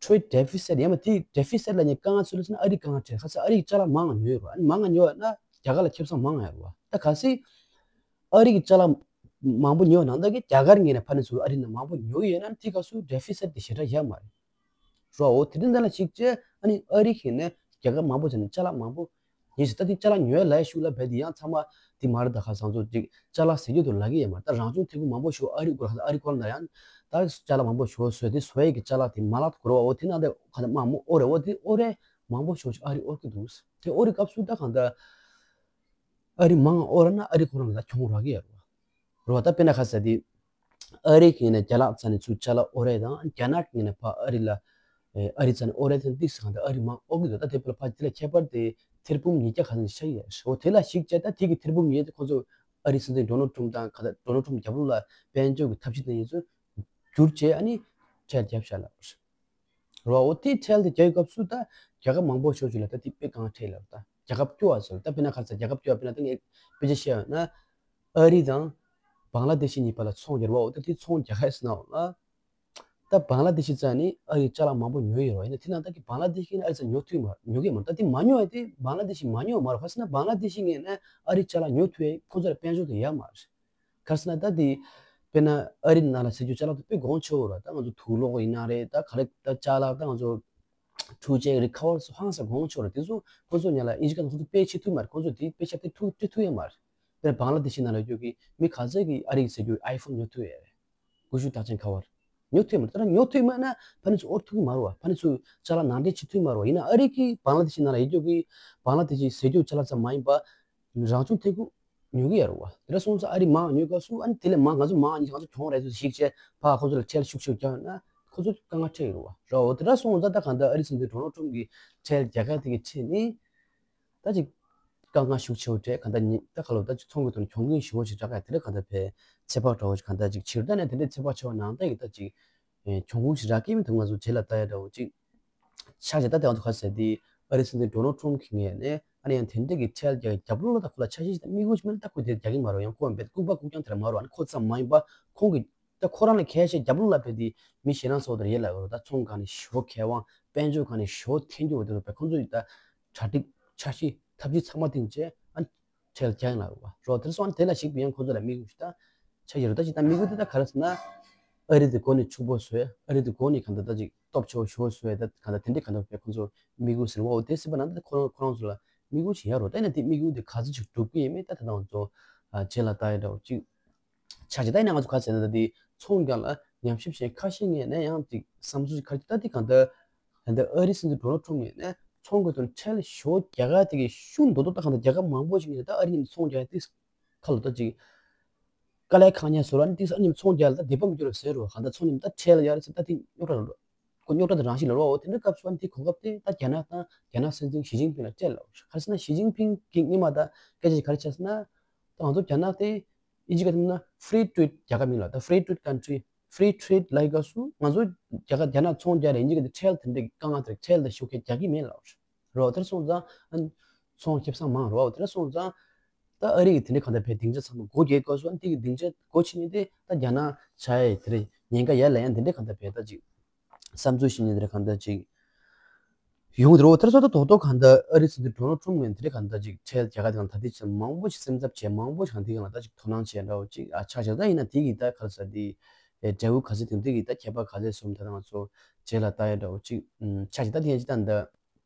སུ་trade deficit ཡང་མ་དེ་deficit ལབ་ནས་དཀའ་ངལ་ཚུལ་ལ་ཟེར་ན་ཨ་རི་དཀའ་ངལ་འཕྲད། ཁ་སང་ཨ་རི་གི་ཅ་ལག་མང་ང་ཉོས་ཡོད་རེད་བ། ཨ་ནི་མང་ང་ཉོས་པ་ན་རྒྱ་གར་ལ་ཁེ་བཟང་མང་ང་ཡོད་རེད་བ། ད་གལ་སྲིད་ཨ་རི་གི་ཅ་ལག་མང་པོ་ཉོས་པ་ནང་ལྟར་གི་རྒྱ་གར་ངོས་ནས་ཕ་ནས་ཚུར་ཨ་རི་ནང་མང་པོ་ཉོ་གི་ཡོད་ན་དེའི་སྐབས་སུ་deficit དེ་ཞེ་དྲག་ཡོད་མ་རེད། རོ། འོ་དེ་དོན་དག་ལ་གཞིགས་བྱས་ཨ་ནི་ཨ་རི་གིས་ནས་རྒྱལ་ཁབ་མང་པོ་ཅིག་ནས་ཅ་ལག་མང་པོ་ཉོས་ཤིག་ད་དེ་ཅ་ལག་ཉོས་ལབ་ཤུགས་ལ་བས་དེ་ཡང་ཚང་མ་དེ་མ་རེད། ད་ཁ་སང་ཚོ་ཅིག་ཅ་ལག་ཟེར་རྒྱུ་དེ་ལབ་ཀྱི་ཡོད་མ་རེད། ད་རང་བྱུང་ཐོན་ཁུངས་མང་པོ་ཞིག་ཨ་རི་སྐོར་ཨ་རི་སྐོར་ལ་ཡང་ད་ཅ་ལག་མང་པོ་ཞིག་བཟོས་དེ་བཟོ་ཡས་ཀྱི་ཅ་ལག་དེ་མ་ལག་དེ་དགོས་རེད་བ། འོ་དེ་ནང་དེ་ཁ་ད་དམའ་མོ་ཨོ་རེད། འོ་དེ་ཨོ་རེད་མང་པོ་ཞིག་ཅིག་ཨ་རི་ཨོ་གི་འདུག་དེ་ཨོ་རི་སྐབས་སུ་ད་གང་ད་ཨ་རི་མང་ཨོ་ར་ན་ཨ་རི་ཁོ་རང་ལ་ད་གྱོང་རག་གི་ཡོད་རེད་བ། རོ། ད་དཔེར་ན་ཁ་ཟེར་དེ་ཨ་རི་གི་ནས་རྒྱ་ལག་རྩ་ནས་ཚུར་ཅ་ལག་ཨོ་རེད་དང་རྒྱ་ནག་གི་ནས་ཕར་ཨ་རི་ལ་ཨ་རི་རྩ་ནས་ཨོ་རེད་དང་ཏིག་སེ་གང་དེ་ཨ་རི་མང་ཨོ་གི་འདུག་ད་དེ་ཕར་ལ་ཕར་དེ་ལ་ཁྱད་པར་དེ་ཐེར་འབུམ་ཉིས་བརྒྱ་ག་ཚོད་ཆགས་ཡོད། འོ་དེ་ལ་གཞིགས་བྱས་ད་དེ་གི་ཐེར་འབུམ་ཉིས་བརྒྱ་དེ་ཁོ་ཚོ་ཨ་རི་སྲིད་འཛིན་ཌོ་ནལ་ཊམ་དང་ག་ད་ཌོ་ནལ་ཊམ་རྒྱབ་ལོགས་ལ་དཔལ་འབྱོར་གི་ཐབས་ཇུས་དེ་ཡིན་ཚུལ་བསྒྱུར་བྱས་ཨ་ནི་ཁྲལ་བརྒྱབ་བཞག་ལ། རོ། འོ་དེ་ཁྲལ་དེ་རྒྱག་སྐབས་སུ་ད་རྒྱལ་ཁབ་མང་པོ་ཤོར་ཞིག་ལ་ད་དེ་དཔེ་དཀའ་ཁྲལ་ལ་ད་རྒྱལ་ཁབ་སྐྱོ་བ་ཟེར། ད་དཔེར་ན་ཁ་ཚ་རྒྱལ་ཁབ་སྐྱོ་བ་དཔེར་ན་ད་ངས་དཔེ་ཆ་བཤད་ཡོད་ན་ཨ་རི་དང་བང་ལ་དེ་ཤི་གཉིས་བར་ལ་ཚོང་རྒྱག་རོ། འོ་ད་དེ་ཚོང་རྒྱག་ཁ་ཟེར་ན་འོ་ལ་ད་བང་ལ་དེ་ཤི་རྩ་ནས་ཨ་རི་ཅ་ལག་མང་པོ་ཉོས་ཡོད་རོ། ཡིན་ན་དེ་ནང་ད་གི་བང་ལ་དེ་ཤི་ནས་ཨ་རི་ཅ་ཉོ་ཐུབ་མ་ཉོ་གི་མ་ད་དེ་མ་ཉོ་ཡ་དེ་བང་ལ་དེ་ཤི་མ་ཉོ་མ་རོ། ཁ་ཟེར་ན་བང་ལ་དེ་ཤི་ངས་ན་ཨ་རི་ཅ་ལག་ཉོ་ཐུབ་ཡ་ཁོ་ཚོ་ལ་དཔལ་འབྱོར་དེ་ཡ་མ་རེད། ག་རེ་ཟེར་ན་ད་དེ་དཔེར་ན་ཨ་རི་ནང་ལ་ཟེར་རྒྱུ་ཅ་ལག་དེ་དཔེ་གོང་ཆེ་བོ་རེད། ད་ང་ཚོ་དུག་ལོག་ཡིན་ན་རེད། ད་ག་རེ་ད་ཅ་ལག་ད་ང་ཚོ་འཕྲུལ་ཆས་རིགས་ཁ་བར་སོགས་ཧང་སང་གོང་ཆེ་བོ་རེད། དེ་ཚོ་ཁོ་ཚོ་ཉ་ལ་དབྱིན་ཇི་སྐད་ནང་ཁོ་ཚོ་དཔེ་བྱེད་ཐུབ་མ་རེད། ཁོ་ཚོ་དེ་དཔེ་ཆ་དེ་འཕྲུལ་སྤྲད་ཐུབ་ཡ་མ་རེད། དཔེར་ན་བང་ལ་དེ་ཤི་ནང་ལ་ཡོད་རྒྱུ་གི་མི་ག་ཚོད་ཀྱིས་ཨ་རི་གི་ཟེར་རྒྱུ་ཨའི་ཕོན་ཉོ་ཐུབ་ཡ་རེད། ཀུ་ཤུ་རྟགས་ཅན་ཁ་བར་ཉོ་ཐུབ་ཡ་མ་རེད། ད་ཉོ་ཐུབ་ཡ་མ་ན་ཕ་ནི་ཚོ་ཨོར་ཐུབ་ཀྱི་མ་རེད་བ། ཕ་ནི་ཚོ་ཅ་ལག་ནང་འདྲེན་བྱེད་ཐུབ་ཀྱི་མ་རེད་བ། ཡིན་ན་ཨ་རི་གི་བང་ལ་དེ་ཤི་ནང་ལ་ཡོད་རྒྱུ་གི་བང་ལ་དེ་ཤི་ཟེར་རྒྱུ་ཅ་ལག་ཙམ་མ་ཡིན་པ་རང་བྱུང་ཐོན་ཁུངས་ཉོ་གི་ཡོད་རེད་བ། དེ་འདྲ་སོང་ཙང་ཨ་རི་མང་ཉོ་སྐབས་སུ་ཨ་ནི་དེ་ལས་མང་ང་ཚོ་མང་ཉོ་ང་ཚོ་གྱོང་རེད་ཚོད་ཞིག་བྱས་ཕར་ཁོ་ཚོ་ལ་ཁྲལ་ཤུགས་ཆེ་བརྒྱབ་ན་ཁོ་ཚོ་དཀའ་ངལ་འཕྲད་ཡོད་རེད་བ། རེད་བ། དེ་འདྲ་སོང་ཙང་ད་གང་ལྟར་ཨ་རི་སྲིད་འཛིན་ཌོ་ནལ་ཊམ་གྱིས་ཁྲལ་རྒྱག་ཁ་དེ་གི་ཁྲིད་ནས་ད་ཅིག་དཀའ་ངལ་ཤུགས་ཆེ་བོ་འཕྲད། གང་ལྟར་ཉིན་ད་ག་ལོ་ད་ཅིག་ཚོང་གི་ཐོག་ནས་གྱོང་གུན་ཞེ་བོ་ཞིག་རག་ག་དེ་འདྲ་གང་ལྟར་ཕར་ཚོད་དཔག་འདྲ་བོ་ཞིག་གང་ལྟར་ཅིག་ཕྱིར་ད་ནས་དེ་འདྲའི་ཚོད་དཔག་བྱས་པ་ནང་ལྟར་གྱི་ད་ཅིག་གྱོང་གུན་ཞིག་རག་གི་མི་འདུག་ང་ཚོ་རྗེས་ལ་ལྟ་ཡ་འདྲ་བོ་ཅིག་ཆ་བཞག་ད་དེ་ང་ཚོ་ག་ཟེར་དེ་ཨ་རི་སྲིད་འཛིན་ཌོ་ནལ་ཊམ་གྱི་ངོས་ནས་ཨ་ནི་ཡང་དེ་འདྲ་གི་ཁྲལ་རྒྱག་རྒྱབ་ལོགས་ལ་ད་ཁོ་ལ་ཆ་ཤས་ཤིག་ད་དམིགས་ཡུལ་ཞིག་མེད་ན་ད་ཁོས་དེ་རྒྱག་གི་མ་རེད། ཡང་ཁོ་རྦད་ལྐུགས་པ་ལྐུགས་རྐྱང་དེ་འདྲ་མ་རེད། ཨ་ནི་ཁོ་ཙམ་མ་ཡིན་པ་ཁོང་གི་ད་ཁོ་རང་ལ་ཁ་ཤས་རྒྱབ་ལོགས་ལ་རྦད་དེ་མི་ཞེ་དྲག་ཚོ་དེར་ཡོད་ལ་ཡོད་རེད། ད་ཚོང་སྒང་ནས་ཞེ་པོ་མཁས་དབང་དཔལ་འབྱོར་སྒང་ནས་ཞེ་པོ་འཐེན་རྒྱུ་འོ་དེ་རེད་པས། ཁོང་ཚོ་ཡི་ད་གྲ་སྒྲིག་འཆར་གཞི་ཐབས་ཇུས་ཚང་མ་བཏིང་བྱས་ཨ་ཁྲལ་རྒྱག་ཡིན་ལ་རེད་བ། རོ་དེར་སོང་ཨ་ནི་དེ་ལ་གཞིགས་པའི་ཡང་ཁོང་ཚོ་ལ་དམིགས་ཡུལ་ཞིག་ད་ཆ་ཡོད་རེད། ད་ཅིག་ད་དམིགས་ཡུལ་དེ་ད་ག་རེ་ཟེར་ན་ཨ་རི་དེ་མགོ་ནས་ཕྱུག་པོ་བཟོས། ཨ་རི་དེ་མགོ་ནས་གང་ལྟར་ད་ཅིག་སྟོབས་ཆེ་བོ་ཞེ་པོ་བཟོས། ད་གང་ལྟར་དེ་འདྲའི་གང་ལྟར་བས་ཁོང་ཚོ་དམིགས་ཡུལ་ཟེར་བ་འོ་དེ་སྲིད་པ་ན་ད་ཁོ་རང་ཁོ་རང་ཚོ་ལ་དམིགས་ཡུལ་ཞིག་ཡོད་རེད། ད་ཡིན་ན་དེ་དམིགས་ཡུལ་དེ་ག་ཚོད་ཅིག་འགྲུབ་ཀྱི་ཡིན་མིན་ད་ད་ང་ཚོ་རྗེས་ལ་ལྟ་ཡ་འདྲ་བོ་ཅིག་ ཆ་བཞག་ད་ཡིན་ན་ང་ཚོ་ག་ཚོད་ན་ད་དེ་ཚོང་རྒྱག་ལ་ཉམས་ཞིབ་བྱས་ཁ་ཤས་ངས་ནས་ཡང་ཅིག་བསམ་ཚུལ་ཁ་ཅིག་ད་དེ་གང་ལྟར་ད་ལྟ་ཨ་རིའི་སྲིད་འཛིན་ཌོ་ནལ་ཊམ་ངས་ནས་ཚོང་གི་དོན་ཁྲལ་ཞོ་རྒྱ་གར་དེ་གི་ཤུགས་འདོད་འདོད་ད་གང་ལྟར་རྒྱལ་ཁབ་མང་པོ་ཞིག་ནས་ད་ཨ་རི་ནས་ཚོང་རྒྱག་དེ་ཁ་ལོ་ད་ཅིག་དཀའ་ལས་ཁག་ཉེན་བཟོ་ར་ནི་ཏིག་ས་ཉིམ་ཚོང་རྒྱག་ལ་ད་བདེ་པོ་མི་འགྱུར་བ་ཟེར་རོ། གང་ལྟར་ཚོང་ཉིམ་ད་ཁྲལ་ཡར་ཟེར་ད་ཏིག་རྙོག་དྲ་རོ། ཁོ་རྙོག་དྲ་དང་རང་བཞིན་ལ་རོ། དེ་འདྲ་སྐབས་སུ་ཨ་ནི་དེ་གོ་སྐབས་དེ་ད་རྒྱ་ནག་དང་རྒྱ་ནག་སྲིད་འཛིན་ཞི་ཅིན་ཕིང་ལ་སྤྲད་ལ། ག་རེ་ཟེར་ན་ཞི་ཅིན་ཕིང་གི་སྔོན་མ་ད་སྐད་ཆ་ག་རེ་བཤད་ཟེར་ན། ད་ང་ཚོ་རྒྱ་ནག་དེ་ཨིན་ཇི་སྐད་ཐུབ་ན་free trade རྒྱལ་ཁབ་མིན་ལ་ད་free trade country, free trade ལ་ཡི་སྐབས་སུ་ང་ཚོ་རྒྱ་གར་རྒྱ་ནག་ཚོང་རྒྱག་རེད། ཨིན་ཇི་སྐད་དེ་ཁྲལ་དེ་འདྲ་དཀའ་ངལ་དེ་ཁྲལ་དང་ཤུགས་ཁྱེར་རྒྱག་གི་མེད་ལ། རོ། དེར་སོང་ཙང་ཨ་ནི་ཚོང་ཁེ་བཟང་མང་རོ། དེར་སོང་ཙང་ད་ཨ་རི་གི་དེ་འདྲའི་གང་ལྟར་བས་སྡིངས་ཆ་ཚང་མ་སྒོ་རྒྱག་དགོས་སོང་། ཨ་ནི་དེ་གི་སྡིངས་ཆ་སྒོ་ཕྱེ་ནས་དེ་ད་རྒྱ་ནག་བྱ་ཡི་དེ་རེད། ཉེན་ཁ་ཡར་ལ་ཡང་དེ་འདྲའི་གང་ལྟར་བས་ད་ཅིག་བསམ་ཚུལ་བཤད་ནས་དེ་འདྲ་གང་ལྟར་ཅིག་ཡོང་གི་རོ། དེར་སོང་ད་དོག་དོག་གང་ལྟར་ཨ་རི་སྲིད་འཛིན་ཌོ་ནལ་ཊམ་ངོས་དེ་འདྲའི་གང་ལྟར་ཅིག་ཁྲལ་རྒྱ་གར་དེ་གང་ལྟར་དེ་ཅིག་མང་པོ་ཞིག་སེམས་འཚབ་བྱས། མང་པོ་ཞིག་གང་དེ་གང་ལ་ད་ཅིག་དོ་སྣང་བྱས་འདྲ་བོ་ཅིག་ཨ་ཆགས་བཞག་ད་ཡིན་ན་དེ་གི་ད་ག་རེ་ཟེར་དེ་འབྲས་བུ་ག་ཚོད་དེ་འདྲ་གི་ད་ཁྱད་པར་ག་ཚོད་སོང་ད་ང་ཚོ་རྗེས་ལ་ལྟ་ཡ་འདྲ་བོ་ཅིག་ཆགས་བཞག་ད་དེ་ཡན་ཅིག་ད་འདི།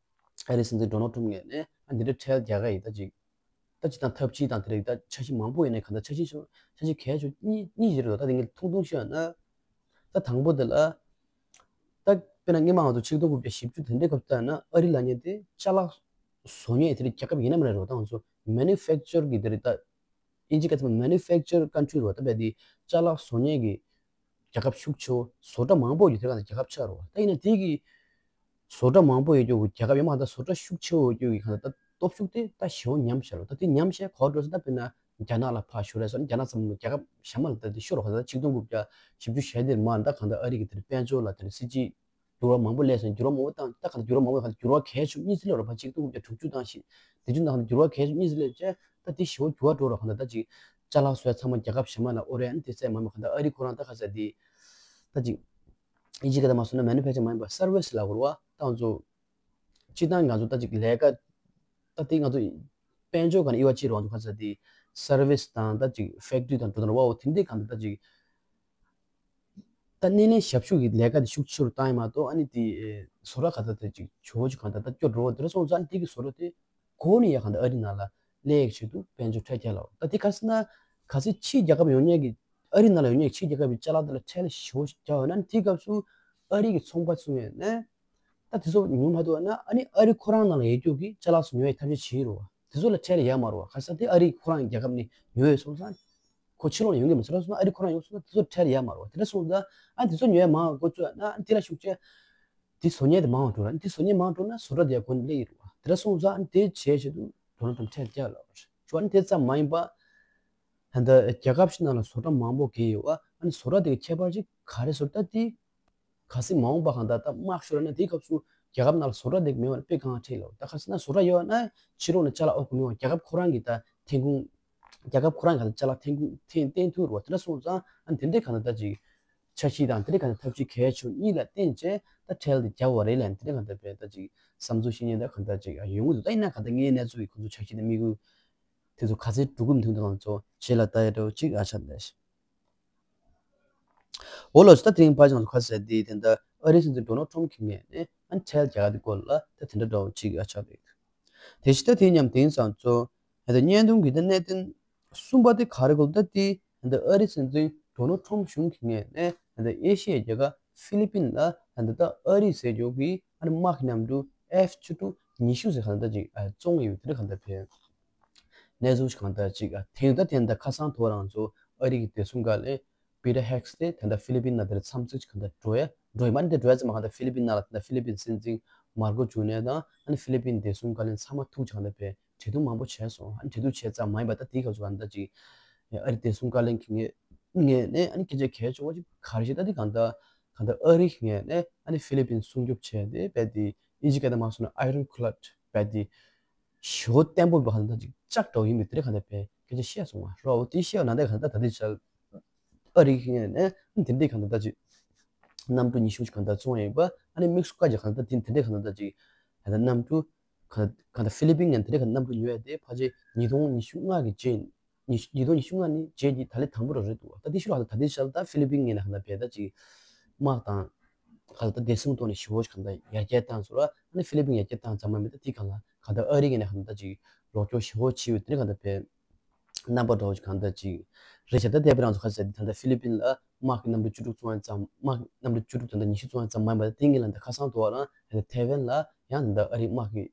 ཨ་རིའི་སྲིད་འཛིན་ཌོ་ནལ་ཊམ་ངོས་ནས་ཨ་འདི་འདྲ་ཁྲལ་རྒྱག་ག་ཡིན་ད་ཅིག་ད་ཅིག་དང་ཐབས་ཇུས་དང་དེ་རིགས་ད་འཆར་གཞི་མང་པོ་ཡིན་ནའི་གང་ལྟར་འཆར་གཞི་ཤོ་འཆར་གཞི་གལ་ཆེ་གཉིས་གཉིས་ཡོད་རེད། ད་དེ་ངས་ཐུང་ཐུང་ཤོད་ན། ད་དང་པོ་དེ་ལ་ད་དཔེར་ན་སྔོན་མ་ང་ཚོ་ཆིག་སྟོང་དགུ་བརྒྱ་བཞི་བཅུ་དེ་འདྲའི་སྐབས་ལྟར་ན་ཨ་རི་ལབ་མཁན་དེ་ཅ་ལག་བཟོ་མཁན་དེ་རིགས་རྒྱལ་ཁབ་ཡིན་ན་མིན་ན་རེད་བ། ད་ང་ཚོ་མེ་ནུ་ཕེག་ཅར་གི་དེ་རིགས་ད་ཨིན་ཇི་སྐད་ཐོག་མེ་ནུ་ཕེག་ཅར་ཀན་ཊི་རི་རེད་བ། ད་དཔེ་དེ་ཅ་ལག་བཟོ་མཁན་གི་རྒྱལ་ཁབ་ཤུགས་ཆེ་བོ་བཟོ་གྲྭ་མང་པོ་ཡོད་དེ་ག་ནས་རྒྱལ་ཁབ་ཆགས་རེད་བ། ད་ཡིན་ན་དེ་གི་བཟོ་གྲྭ་མང་པོ་ཡོད་རྒྱུ་གི་རྒྱལ་ཁབ་ཡོད་མ་ད་བཟོ་གྲྭ་ཤུགས་ཆེ་བོ་ཡོད་རྒྱུ་གི་གང་ལྟར་ད་སྟོབས་ཤུགས་དེ་ད་ཞེ་བོ་ཉམས་ཤག་རེད། ད་དེ་ཉམས་ཤག་གོ་འགྲོ་ས་ད་དཔེར་ན་རྒྱ་ནག་ལ་ཕར་ཞུ་རེད་སོང་། རྒྱ་ནག་ཙམ་མིན་རྒྱལ་ཁབ་གཞན་མ་ལ་ད་དེ་ཤོར་རོ། ག་ད་ཆིག་སྟོང་དགུ་བརྒྱ་བཞི་བཅུ་ཞེ་བདུན་མ་ད་གང་ལྟར་ཨ་རི་གི་དེར་དཔལ་འབྱོར་ལ་དེར་སྲིད་ཇུས་འགྱུར་བ་མང་པོ་སླེབས་སོང་། འགྱུར་བ་མང་པོ་བཏང་ད་གང་ལྟར་འགྱུར་བ་མང་པོ་གང་ལྟར་འགྱུར་བ་གལ་ཆེ་གཉིས་སུ་སླེབས་རོ། ཕར་ཆིག་སྟོང་དགུ་བརྒྱ་དྲུག་ཅུ་དང་ཞེ་བདུན་ཅུ་དང་གང་ལྟར་འགྱུར་བ་གལ་ཆེ་གཉིས་སུ་སླེབས་བྱས་ད་དེ་ཞེ་བོ་འགྱུར་བ་འགྲོ་རོ། གང་ལྟར་ད་ཅིག་ཅ་ལག་བཟོ་ཡ་ཚང་མ་རྒྱལ་ཁབ་གཞན་མ་ལ་ཨོ་རེད། ཨ་ནི་དེ་ཚད་མ་མ་གང་ལྟར་ཨ་རི་ཁོ་རང་ད་ག་ས་དེ་ད་ཅིག་ཨིན་ཇི་སྐད་ད་མ་སོང་ན་མེ་ནུ་ཕེག་ཅར་མ་ཡིན་པ་སར་ཝིས་ལབ་དགོས་རེད་བ། ད་ང་ཚོ་སྤྱིར་བཏང་ང་ཚོ་ད་ཅིག་ལས་ཀ་ད་དེ་ང་ཚོ་དཔལ་འབྱོར་སྒང་ནས་དབྱེ་བ་ཕྱེ་རོགས་འདུག་ག་ས་དེ་སར་ཝིས་དང་ད་ཅིག་ཕེག་ཊི་རི་དང་འགྲོ་དང་རོ་བ་འོ་དེ་འདྲའི་གང་ལྟར་ད་ཅིག་ད་སྣེ་ལེན་ཞབས་ཞུ་གི་ལས་ཀ་དེ་ཤུགས་ཆེ་རུ་བཏང་ཡ་མ་གཏོགས་ཨ་ནི་དེ་བཟོ་གྲྭ་ག་ད་ད་ཅིག་ཇོ་ཇོ་གང་ལྟར་ད་སྐྱོ་འགྲོ་བ་དེ་ར་སོང་ཙང་དེ་གི་བཟོ་གྲྭ་དེ་གོ་ནི་ཡ་གང་ལྟར་ཨ་རི་ནང་ལ་སླེབས་ཡག་ཆེད་དུ་དཔལ་འབྱོར་ཁྲལ་རྒྱག་ལ་འོ། ད་དེ་ག་ས་ན་ག་ཚོད་ཕྱིའི་རྒྱལ་ཁབ་ཡོང་མཁན་གི་ཨ་རི་ནང་ལ་ཡོད་མཁན་ཕྱིའི་རྒྱལ་ཁབ་ཀྱི་ཅ་ལག་དེ་ལ་ཁྲལ་ཞེ་པོ་ཞིག་རྒྱག་ཡོད་ན་དེའི་སྐབས་སུ་ཨ་རི་གི་ཚོང་པ་ཚོ་ཡོད་ན་ད་དེ་ཚོ་ཉོ་མ་ཐུབ་ན་ཨ་ནི་ཨ་རི་ཁོ་རང་ནང་ལ་ཡོད་རྒྱུ་གི་ཅ་ལག་ཚོ་ཉོ་ཡའི་ཐབས་ཤེས་བྱེད་རོགས། དེ་ཚོ་ལ་ཁྲལ་ཡ་མ་རོགས། ག་ས་དེ་ཨ་རི་ཁོ་རང་རྒྱལ་ཁབ་ནས་ཉོ་ཡོད་སོང་ཙང་ཁོ་ཕྱི་ལོགས་ནས་ཡོང་གི་མི་ཚོ་ལ་སོང་ན་ཨ་རི་ཁོ་རང་ཡོང་སོང་ན་དེ་ཚོ་ཁྲལ་ཡ་མ་རོགས། དེ་འདྲ་སོང་ཙང་ཨ་དེ་ཚོ་ཉོ་ཡ་མང་བ་འགོ་བཙུགས་ན་ཨ་དེ་ལ་ཤུགས་ཆེ་དེ་བཟོ་མཁན་དེ་མང་བ་འགྲོ་ར། དེ་བཟོ་མཁན་མང་འགྲོ་ན་བཟོ་གྲྭ་དེ་ཡ་གོ་ནས་སླེབས་ཀྱི་རེད་བ། དེ་འདྲ་སོང་ཙང་ཨ་དེ་བྱས་ཆེད་དུ་ཌོ་ནལ་ཊམ་ཁྲལ་རྒྱག་ལ་བ་རེད། ཅོ་ཨ་དེ་ཙམ་མ་ཡིན་པ། ད་ལྟ་རྒྱལ་ཁབ་ཞིག་ནང་ལ་བཟོ་གྲྭ་མང་པོ་གས་ཡོད་བ། ཨ་ནི་བཟོ་གྲྭ་དེ་གི་ཁྱད་པར་ཅིག་ག་རེ་བཟོ་ད་དེ་ག་ཚོད་མ་འོངས་པ་གང་ལྟར་ད་དམག་ཤོར་ན་དེའི་སྐབས་སུ་རྒྱལ་ཁབ་ནང་ལ་བཟོ་གྲྭ་དེ་གི་མེད་པ་ན་དཔེ་གང་ཁྲིད་ལ། ད་ག་ཚོད་ན་བཟོ་གྲྭ་ཡོད་ན་ཕྱི་ལོགས་ནས་ཅ་ལག་དབོར་དགོས་མེད་པ། རྒྱལ་ཁབ་ཁོ་རང་གི་ད་ཐོན་ཁུངས་རྒྱལ་ཁབ་ཁོ་རང་གི་ད་ཅ་ལག་ཐོན་ཁུངས་ཐོན་བཏོན་ཐུབ་རེད་བ། དེ་འདྲ་སོང་ཙང་ཨ་ནི་དེ་འདྲའི་གང་ལྟར་ད་ཅིག་འཆར་གཞི་དང་དེ་འདྲའི་གང་ལྟར་ཐབས་ཇུས་གལ་ཆེ་གཉིས་ལ་བརྟེན་བྱས་ད་ཁྲལ་དེ་རྒྱག་པ་རེད་ལབ་ནས་དེ་འདྲའི་གང་ལྟར་བས་ད་ཅིག་བསམ་ཚུལ་བཤད་མཁན་ད་གང་ལྟར་ཅིག་ཡོང་གི་འདུག་ད་ཡིན་ན་གང་ལྟར་ངའི་གནས་ཚུལ་གྱི་ཁོང་ཚོ་འཆར་གཞི་དང་དམིགས་ཡུལ་དེ་ཚོ་ག་ཚོད་འགྲུབ་ཀྱི་མི་འདུག་ད་ང་ཚོ་རྗེས་ལ་ལྟ་ཡ་འདྲ་བོ་ཅིག་ཨ་ཆ་ལས། འོ་ལགས་སོ། ད་དེ་རིང་ཕལ་ཆེར་ང་ཚོ་ག་ཟེར་དེ་དེ་འདྲ་ཨ་རིའི་སྲིད་འཛིན་ཌོ་ནལ་ཊམ་གྱི་ངོས་ནས་ཨ་ཁྲལ་རྒྱག་ཡ་དེ་སྐོར་ལ་ད་དེ་འདྲ་འདྲ་བོ་ཅིག་ཨ་ཆ་རེད། དེ་བཞིན་ད་དེ་མཉམ་དེང་སང་ཚོ་ད་ལྟ་བརྙན་ཐུང་གི་ད་གནད་དོན་གསུམ་པ་དེ་ག་རེ་གོ་ད་དེ་ད་ལྟ་ཨ་རིའི་སྲིད་འཛིན་ཌོ་ནལ་ཊམ་གཞུང་གི་ངོས་ནས་ད་ལྟ་ཨེ་ཤི་ཡའི་རྒྱལ་ཁབ་ཧྥི་ལི་པིན་ལ་ད་ལྟ་ད་ཨ་རི་ཟེར་རྒྱུ་གི་ཨ་ནི་དམག་གི་གནམ་གྲུ་ཨེཕ་བཅུ་དྲུག་ཉི་ཤུ་ཟེར་གང་ལྟར་ཅིག་ཨ་བཙོང་གི་ཡོད། དེ་འདྲ་གང་ལྟར་ཕེབས། གནས་ཚུལ་ཞིག་གང་ལྟར་ཅིག་ཨ་དེང་ད་དེང་ད་ཁ་སང་ཐོག་རང་ཚོ་ཨ་རི་གི་བདེ་སྲུང་བཀའ་བློན་པི་ཏར་ཧེག་སི་དེ་ད་ལྟ་ཧྥི་ལི་པིན་ནང་དེར་འཚམས་གཟིགས་ཅིག་གང་ལྟར་འགྲོ་ཡ་འགྲོ་ཡ་མ་ནི་དེ་འགྲོ་ཡ་ཙམ་མ་གང་ལྟར་ཧྥི་ལི་པིན་ནང་ལ་ད་ལྟ་ཧྥི་ལི་པིན་སྲིད་འཛིན་མར་ཀོ་ཇུ་ནེ་དང་ཨ་ནི་ཧྥི་ལི་པིན་བདེ་སྲུང་བཀའ་བློན་ཚང་མ་ཐུག་ཅིག་གང་ལྟར་ཕེབས་གྲོས་བསྡུར་མང་པོ་བྱས་སོང་། ཨ་ནི་གྲོས་བསྡུར་བྱས་ཙམ་མ་ཡིན་པ་ད་དེའི་སྐབས་སུ་གང་ལྟར་ཅིག་ཨ་རི་བདེ་སྲུང་བཀའ་བློན་གྱི་ངོས་ནས་ཨ་ནི་སྐད་ཆ་གལ་ཆེ་བ་ཅིག་ག་རེ་ཞིག་ད་དེ་གང་ལྟར་གང་ལྟར་ཨ་རི་གི་ངོས་ནས་ཨ་ནི་ཧྥི་ལི་པིན་སྲུང་སྐྱོབ་བྱས་ཏེ་རྦད་དེ་ཨིན་ཇི་སྐད་དུ་མ་སོང་ན་ཨའི་རོན་ཁི་ལཌ་རྦད་དེ་ཞེ་པོ་བརྟན་པོ་འདུག་ག་ད་ཅིག་ལྕགས་འདྲ་བོ་ཡིན་པའི་དེ་འདྲ་གང་ལྟར་བས་སྐད་ཆ་བཤད་སོང་བ་རོ། དེ་བཤད་པ་ན་ད་གང་ལྟར་ད་ལྟའི་ཆར་ཨ་རི་གི་ངོས་ནས་དེ་འདྲའི་གང་ལྟར་ད་ཅིག་གནམ་གྲུ་ཉི་ཤུ་ཅིག་གང་ལྟར་བཙོང་ཡིན་པ། ཨ་ནི་དམིགས་སུ་བཀར་གྱི་གང་ལྟར་དེ་དེ་འདྲའི་གང་ལྟར་ད་ཅིག་ད་ལྟ་གནམ་གྲུ་གང་ལྟར་ཧྥི་ལི་པིན་ངོས་དེ་འདྲའི་གང་གནམ་གྲུ་ཉོས་ཏེ་ཕལ་ཆེར་ཉིས་སྟོང་ཉི་ཤུ་ལྔ་གི་རྗེས་ཉི་ཉིས་སྟོང་ཉི་ཤུ་ལྔ་ནི་རྗེས་ཀྱི་ད་ལན་དང་པོ་རང་རེད་འདུག་ད་དེ་ཤུ་ལ་ད་དེ་ཤར་ད་ཧྥི་ལི་པིན་ངོས་ནས་གང་ལྟར་བས་ད་ཅིག་དམག་དང་གང་ལྟར་བདེ་སྲུང་ཐོག་ནས་ཞེ་པོ་ཞིག་གང་ལྟར་ཡར་རྒྱས་བཏང་སོང་ར། ཨ་ནི་ཧྥི་ལི་པིན་ཡར་རྒྱས་བཏང་ཙམ་མ་མེད་ད་དེ་གང་ལ་གང་ལྟར་ཨ་རི་ངོས་ནས་གང་ལྟར་ཅིག་རོགས་སྐྱོར་ཞེ་པོ་བྱས་ཡོད། དེ་ནས་གང་ལྟར་བས་ རྣམ་པ་འདྲ་བོ་ཅིག་གང་ལྟར་ཅིག་རེད་བྱས། ད་འདས་པའི་རང་ཚོ་ཁ་གསལ་དེ་ད་ལྟ་ཧྥི་ལི་པིན་ལ་དམག་གི་གནམ་གྲུ་བཅུ་དྲུག་བཙོང་ཡ་ཙམ། དམག་གི་གནམ་གྲུ་བཅུ་དྲུག་ད་ལྟ་ཉི་ཤུ་བཙོང་ཡ་ཙམ་མ་ཡིན་པ། དེ་སྔོན་ལ་ད་ཁ་སང་དུ་བ་རང་ད་ལྟ་ཐེ་ཝན་ལ་ཡང་ད་ལྟ་ཨ་རིའི་དམག་གི་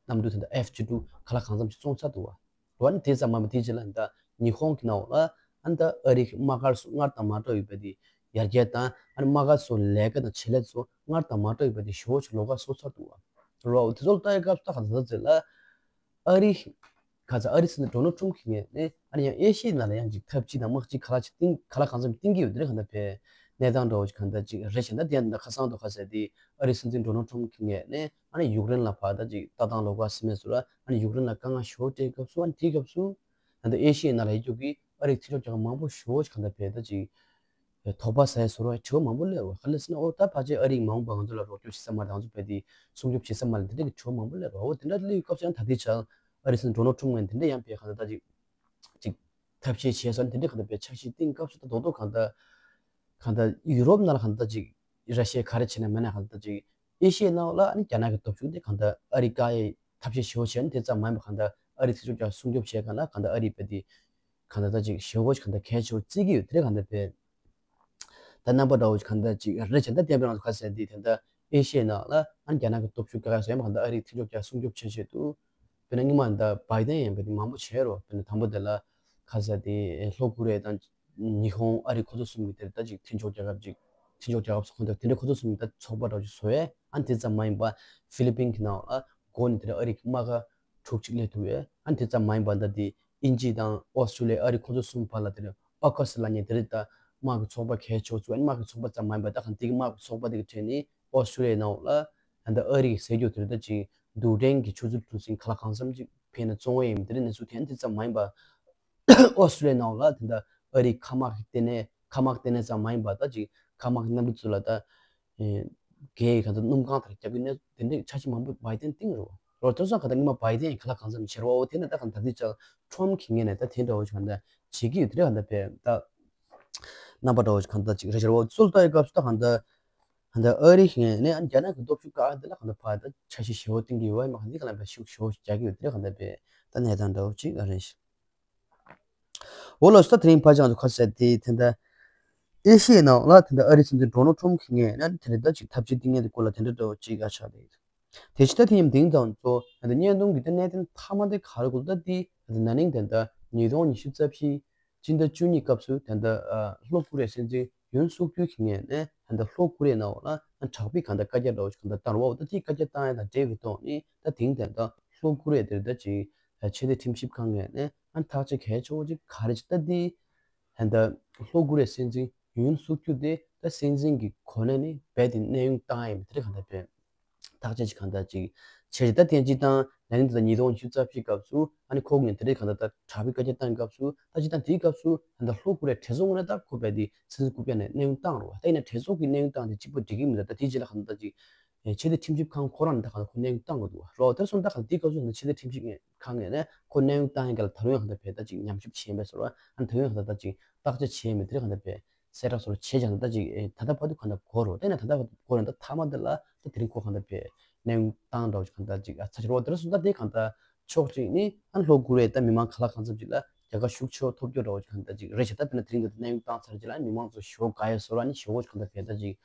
གནམ་གྲུ་ད་ལྟ་ཨེཕ་བཅུ་དྲུག་ག་ལ་གང་འཚམ་ཅིག་བཙོང་ཚར་འདུག་བ། རེད་བ། ཨ་ནི་དེ་ཙམ་མ་ཡིན་པ་དེའི་རྗེས་ལ་ད་ཉི་ཧོང་གི་ནང་ལ་ཨ་ནི་ད་ཨ་རིའི་དམག་སྒར་སོགས་སྔར་དང་མ་འདྲ་བའི་བ་དེ་ཡར་རྒྱས་དང་། ཨ་ནི་དམག་སྒར་སོགས་ལས་ཀ་དང་བྱེད་ལས་སོགས་སྔར་དང་མ་འདྲ་བའི་བ་དེ་ཞེ་པོ་ཅིག་ལོགས་ཀ་བཟོ་ཚར་འདུག་བ། རེད་བ། དེ་ཚོ་ལ་ལྟ་ཡི་སྐབས་སུ་ད་ག་ཚོད་ཚོད་ལ་ཨ་རི། ཁ་ཚ་ཨ་རི་སྲིད་འཛིན་ཌོ་ནལ་ཊམ་གྱི་ངོས་ནས་ཨ་ནི་ཡང་ཨེ་ཤི་ཡའི་ནང་ལ་ཡང་ཅིག་འཐབ་ཇུས་དང་དམག་ཇུས་ག་ལ་ཅིག་བཏིང་། ག་ལ་གང་འཚམ་བཏིང་གི་ཡོད་དེ་རེད། གང་ལྟར་བས་གནས་སྟངས་འདྲ་བོ་ཅིག་གང་ལྟར་ཅིག་རེད་བཞིན། ད་དེ་ཡང་ད་ཁ་སང་དུ་ཁ་གསལ་དེ་ཨ་རི་སྲིད་འཛིན་ཌོ་ནལ་ཊམ་གྱི་ངོས་ནས་ཨ་ནི་ཡུཀ་རེན་ལ་ཕར་ད་ཅིག་ལྟ་སྟངས་ལོགས་ཀ་སེམས་མེད་བཟོ་ར། ཨ་ནི་ཡུཀ་རེན་ལ་དཀའ་ངལ་ཞེ་པོ་སྤྲད་སྐབས་སུ། ཨ་ནི་དེའི་སྐབས་སུ་ད་ལྟ་ཨེ་ཤི་ཡའི་ནང་ལ་ཡོད་རྒྱུ་གི་ཨ་རིའི་མཐུན་ཕྱོགས་རྒྱལ་ཁབ་མང་པོ་ཞེ་པོ་ཅིག་གང་ལྟར་བས་ད་ཅིག་དོགས་པ་ཟ་ཡ་བཟོ་འདྲ་བའི་དྲི་བ་མང་པོ་སླེབས་རེད་བ། ག་རེ་ཟེར་ན་ཨོ་ད་ཕལ་ཆེར་ཨ་རིས་མ་འོངས་པ་ང་ཚོ་ལ་རོགས་སྐྱོར་བྱེད་ས་མ་རེད། ང་ཚོ་བས་དེ་སྲུང་སྐྱོབ་བྱེད་ས་མ་རེད། དེ་འདྲ་གི་དྲི་བ་མང་པོ་སླེབས་རེད་བ། འོ་དེ་འདྲ་སླེབས་ཡོད་སྐབས་སུ་ཡང་ད་ལྟའི་ཆར་ཨ་རིའི་སྲིད་འཛིན་ཌོ་ནལ་ཊམ་ངོས་ནས་དེ་འདྲ་ཡང་བས་གང་ལྟར་ད་ཅིག་ཅིག་ཐབས་ཤེས་བྱས་སོང་། དེ་འདྲ་གང་ལྟར་བས་འཆར་གཞི་བཏིང་སྐབས་སུ་ད་རྡོག་རྡོག་གང་ལྟར་གང་ལྟར་ཡུ་རོབ་ནང་ལ་གང་ལྟར་ད་ཅིག་ར་ཤི་ཡས་ག་རེ་བྱས་ན་མེད་ན་གང་ལྟར་ད་ཅིག་ཨེ་ཤི་ཡའི་ནང་ལ་ཨ་ནི་རྒྱ་ནག་གི་སྟོབས་ཤུགས་དེ་གང་ལྟར་ཨ་རི་བཀག་ཡའི་ཐབས་ཤེས་ཞེ་པོ་བྱས་ནས། དེ་ཙམ་མ་ཡིན་པ་གང་ལྟར་ཨ་རིའི་སྲིད་ཇུས་ཀྱང་སྲུང་སྐྱོབ་བྱེད་མཁན་ལ་གང་ལྟར་ཨ་རིས་བས་དེ་གང་ལྟར་ད་ཅིག་ཞེ་པོ་ཅིག་གང་ལྟར་གལ་ཆེ་བོ་བརྩི་གི་ཡོད། དེ་རེད་གང་ལྟར་བས། ད་རྣམ་པ་འདྲ་བོ་ཅིག་གང་ལྟར་ཅིག་རེད་བྱས། ད་བསྟན་པའི་རང་བཞིན་ཁ་གསལ་འདི་དེ་ལྟར་ཨེ་ཤི་ཡའི་ནང་ལ་ཨ་ནི་རྒྱ་ནག་གི་སྟོབས་ཤུགས་བཀག་ཡ་སོགས་ཡིན་པ་གང་ལྟར་ཨ་རིའི་མཐུན་ཕྱོགས་ཀྱང་སྲུང་སྐྱོབ་བྱེད་བྱེད་དུ། དཔེར་ན་སྔོན་མ་ད་བྷའི་ཌེན་ཡིན་པ་དེ་མང་པོ་བྱས་རོ། དཔེར་ན་དང་པོ་དེ་ལ་ཁ་ས་དེ་ལྷོ་ཀོ་རི་ཡ་དང་ཉི་ཧོང་ཨ་རི་ཁོ་ཚོ་གསུམ་གྱི་དེར་ད་ཅིག་མཐུན་ཕྱོགས་རྒྱལ་ཁབ་ཅིག་མཐུན་ཕྱོགས་རྒྱལ་ཁབ་སོགས་ཁོ་ཚོ་དེ་འདྲ་ཁོ་ཚོ་གསུམ་གྱི་ད་ཚོགས་པ་འདྲ་བོ་ཅིག་བཟོ་ཡས། ཨ་ནི་དེ་ཙམ་མ་ཡིན་པ་ཧྥི་ལི་པིན་གྱི་ནང་ལ་འགོ་ནས་དེར་ཨ་རི་གི་དམག་སྒར་དྲུག་ཅིག་སླེབས་ཐུབ་ཡས། ཨ་ནི་དེ་ཙམ་མ་ཡིན་པ་ད་དེ་དབྱིན་ཇི་དང་ཨོ་སི་ཀྲུ་ལི་ཡ་ཨ་རི་ཁོ་ཚོ་གསུམ་བར་ལ་དེར་ཨོ་ཀ་སི་ལབ་མཁན་དེ་རེད། ད་དམག་གི་ཚོགས་པ་གལ་ཆེ་བོ་ཚུགས། ཨ་ནི་དམག་གི་ཚོགས་པ་ཙམ་མ་ཡིན་པ་ད་གང་དེ་གི་དམག་གི་ཚོགས་པ་དེ་གི་གྲས་ནས་ཨོ་སི་ཀྲུ་ལི་ཡའི་ནང་ལ་ད་ལྟ་ཨ་རི་གི་ཟེར་རྒྱུ་དེ་རེད། ད་ཅིག་རྡུལ་ཕྲན་གྱི་ཆུ་ཚོད་གྲུ་གཟིངས་ག་ལ་གང་འཚམ་ཅིག་ཕེབས་ནས་བཙོང་བ་ཡིན་དེ་རེད། གནས་ཚུལ་དེ་ཨ་ནི་དེ་ཙམ་མ་ཡིན་པ་ཨོ་སི་ཀྲུ་ལི་ཡའི་ནང་ལ་དེ་འདྲ་ཨ་རིའི་མཁའ་དམག་གི་ལྟེ་གནས། མཁའ་དམག་ལྟེ་གནས་ཙམ་མ་ཡིན་པ་ད་ཅིག་མཁའ་དམག་གི་གནམ་གྲུ་ཚོ་ལ་ད་རྒྱའི་ག་ཚོད་སྣུམ་གང་དེར་རྒྱག་གི་ནས་དེ་འདྲའི་འཆར་གཞི་མང་པོ་བྷའི་ཌེན་བཏིང་རོ། རོ་དེ་སོང་ག་ད་སྔོན་མ་བྷའི་ཌེན་ག་ལ་གང་འཚམ་བྱེད་རོ། དེ་ནས་ད་གང་ད་དེ་ཅག་ཊམ་གྱི་ངོས་ནས་ད་དེ་འདྲ་བོ་ཞིག་གང་ད་བྱེད་ཀྱི་ཡོད། དེ་རེད་གང་ད་བས་ད་རྣམ་པ་འདྲ་བོ་ཞིག་གང་ད་ཅིག་རེད་བྱེད་རོ། ཚུལ་ལྟ་ཡི་སྐབས་སུ་ད་གང་ད་གང་ད་ཨ་རི་གི་ངོས་ནས་ཨ་རྒྱ་ནག་གི་སྟོབས་ཤུགས་བཀག་འདི་ལ་གང་ད་ཕར་ད་འཆར་གཞི་ཞེ་བོ་བཏིང་གི་ཡོད། ཡིན་མ་གང་འདི་ག་ལ་བས་ཤུགས་ཞེ་བོ་ཞིག་རྒྱག་གི་ཡོད། དེ་རེད་གང་ད་བས་ད་གནས་སྟངས་འདྲ་བོ་ཅིག་ཨ་རེད། འོ་ལགས་སོ། ད་དེ་རིང་ཕལ་ཆེར་ང་ཚོ་ཁ་གསལ་དེ་དེ་འདྲ་ཨེ་ཤི་ཡའི་ནང་ལ་དེ་འདྲ་ཨ་རི་སྲིད་འཛིན་ཌོ་ནལ་ཊམ་གྱི་ངོས་ནས་དེ་འདྲ་ད་ཅིག་འཐབ་ཇུས་བཏིང་མཁན་དེ་སྐོར་ལ་དེ་འདྲ་འདྲ་བོ་ཅིག་ཨ་ཆགས་རེད། དེ་བཞིན་ད་དེ་ཡིན་དུས་ང་ཚོ་ད་བརྙན་ཐུང་གི་ད་གནད་དོན་མཐའ་མ་དེ་ག་རེ་གོ་ད་དེ་ད་ན་ནིང་དེ་འདྲ་ཉིས་སྟོང་ཉི་ཤུ་རྩ་བཞི་སྤྱི་ཟླ་བཅུ་གཉིས་སྐབས་སུ་དེ་འདྲ་ལྷོ་ཀོ་རི་ཡའི་སྲིད་འཛིན་ཡུན་སུག་ཡུལ་གྱི་ངོས་ནས་ད་ལྟ་ལྷོ་ཀོ་རི་ཡའི་ནང་ལ་དྲག་པོའི་གང་ལྟར་བཀའ་རྒྱ་འདྲ་བོ་ཞིག་གང་ལྟར་བཏང་རོགས། ད་དེའི་བཀའ་རྒྱ་བཏང་ཡ་དང་འབྲེལ་བའི་ཐོག་ནས་ད་དེང་དེ་ལྟར་ལྷོ་ཀོ་རི་ཡ་དེར་ད་ཅིག་ཕྱི་སྡོད་ཁྲིམས་ཞིབ་ཁང་ངོས་ནས་ཐག་གཅོད་གལ་ཆེ་བོ་ཅིག་ག་རེ་ཅིག་ད་དེ་ད་ལྷོ་ཀོ་རི་ཡའི་སྲིད་འཛིན་ཡུན་སུག་ཡུལ་དེ་ད་སྲིད་འཛིན་གྱི་གོ་གནས་ནས་རྦད་དེ་གནས་དབྱུང་བཏང་ཡ་ཡིན་པ་དེ་རེད་གང་ལྟར་བས། ཐག་གཅོད་ཅིག་གང་ལྟར་ཅིག་བྱས་ཅིག་ད་ཐེངས་གཅིག་དང་ན་ནིང་དེ་ལ་ཉིས་སྟོང་ཉི་ཤུ་རྩ་བཞིའི་སྐབས་སུ་ཨ་ནི་ཁོ་གིས་དེ་རིང་གང་ལྟར་ད་དྲག་པོའི་བཀའ་རྒྱ་བཏང་སྐབས་སུ་ད་ཅིག་དང་དེའི་སྐབས་སུ་ད་ལྟ་ལྷོ་ཀོ་རི་ཡ་གྲོས་ཚོགས་ངོས་ནས་ད་ཁོ་རྦད་དེ་ཚེ་སྲོག་རྐུ་བྱས་ནས་གནས་དབྱུང་བཏང་རོགས། ད་ཡིན་ན་གྲོས་ཚོགས་ཀྱིས་གནས་དབྱུང་བཏང་དེ་གཅིག་པོ་འགྲིག་གི་མི་འདུག་ད་དེའི་རྗེས་ལ་གང་ལྟར་ཅིག་ཕྱི་སྡོད་ཁྲིམས་ཞིབ་ཁང་ཁོ་རང་ནས་ད་གང་ལྟར་ཁོ་གནས་དབྱུང་བཏང་དགོས་འདུག་བ། རོགས་དེར་སོང་ད་གང་ལྟར་དེའི་སྐབས་སུ་ད་ཕྱི་སྡོད་ཁྲིམས་ཞིབ་ཁང་ངོས་ནས་ཁོ་གནས་དབྱུང་བཏང་ཡ་ག་ལ་ད་རུང་ཡང་གང་ལྟར་བས་ད་ཅིག་ཉམས་ཞིབ་བྱས་པའི་བཟོ་འདྲ་ཨ་ནི་ད་རུང་ཡང་གང་ལྟར་ད་ཅིག་བརྟག་དཔྱད་བྱས་མེད་དེ་རིང་གང་ལྟར་བས། གསལ་བསྒྲགས་སོགས་བྱས་ཀྱང་ད་ཅིག་ཨེ་ད་ལྟ་བར་དུ་གང་ལྟར་གོ་རོ། དེ་ནས་ད་ལྟ་བར་དུ་གོ་རོ། ད་མཐའ་མ་འདི་ལ་ད་དེ་རིང་ཁོ་གང་ལྟར་བས་གནས་དབྱུང་བཏང་འདྲ་བོ་ཅིག་གང་ལྟར་ཅིག་ཨ་ཚ་ཆེ་རོ། དེ་རེད་སོང་ད་དེ་གང་ལྟར་ཕྱོགས་གཅིག་ནི་ཨ་ལྷོ་ཀོ་རི་ཡ་ད་མི་མང་ག་ལ་གང་འཚམ་ཅིག་ལ་རྒྱལ་ཁ་ཤུགས་ཆེ་བོ་ཐོབ་རྒྱུ་འདྲ་བོ་ཅིག་གང་ལྟར་ཅིག་རེད་བྱས། ད་དཔེར་ན་དེ་རིང་འདི་གནས་དབྱུང་བཏང་ཚར་རྗེས་ལ་མི་མང་ཚོ་ཞེ་པོ་དགའ་ཡ་བཟོ་འདྲ་ནི་ཞེ་པོ་ཅིག་གང་ལྟར་བས་ད་ཅིག་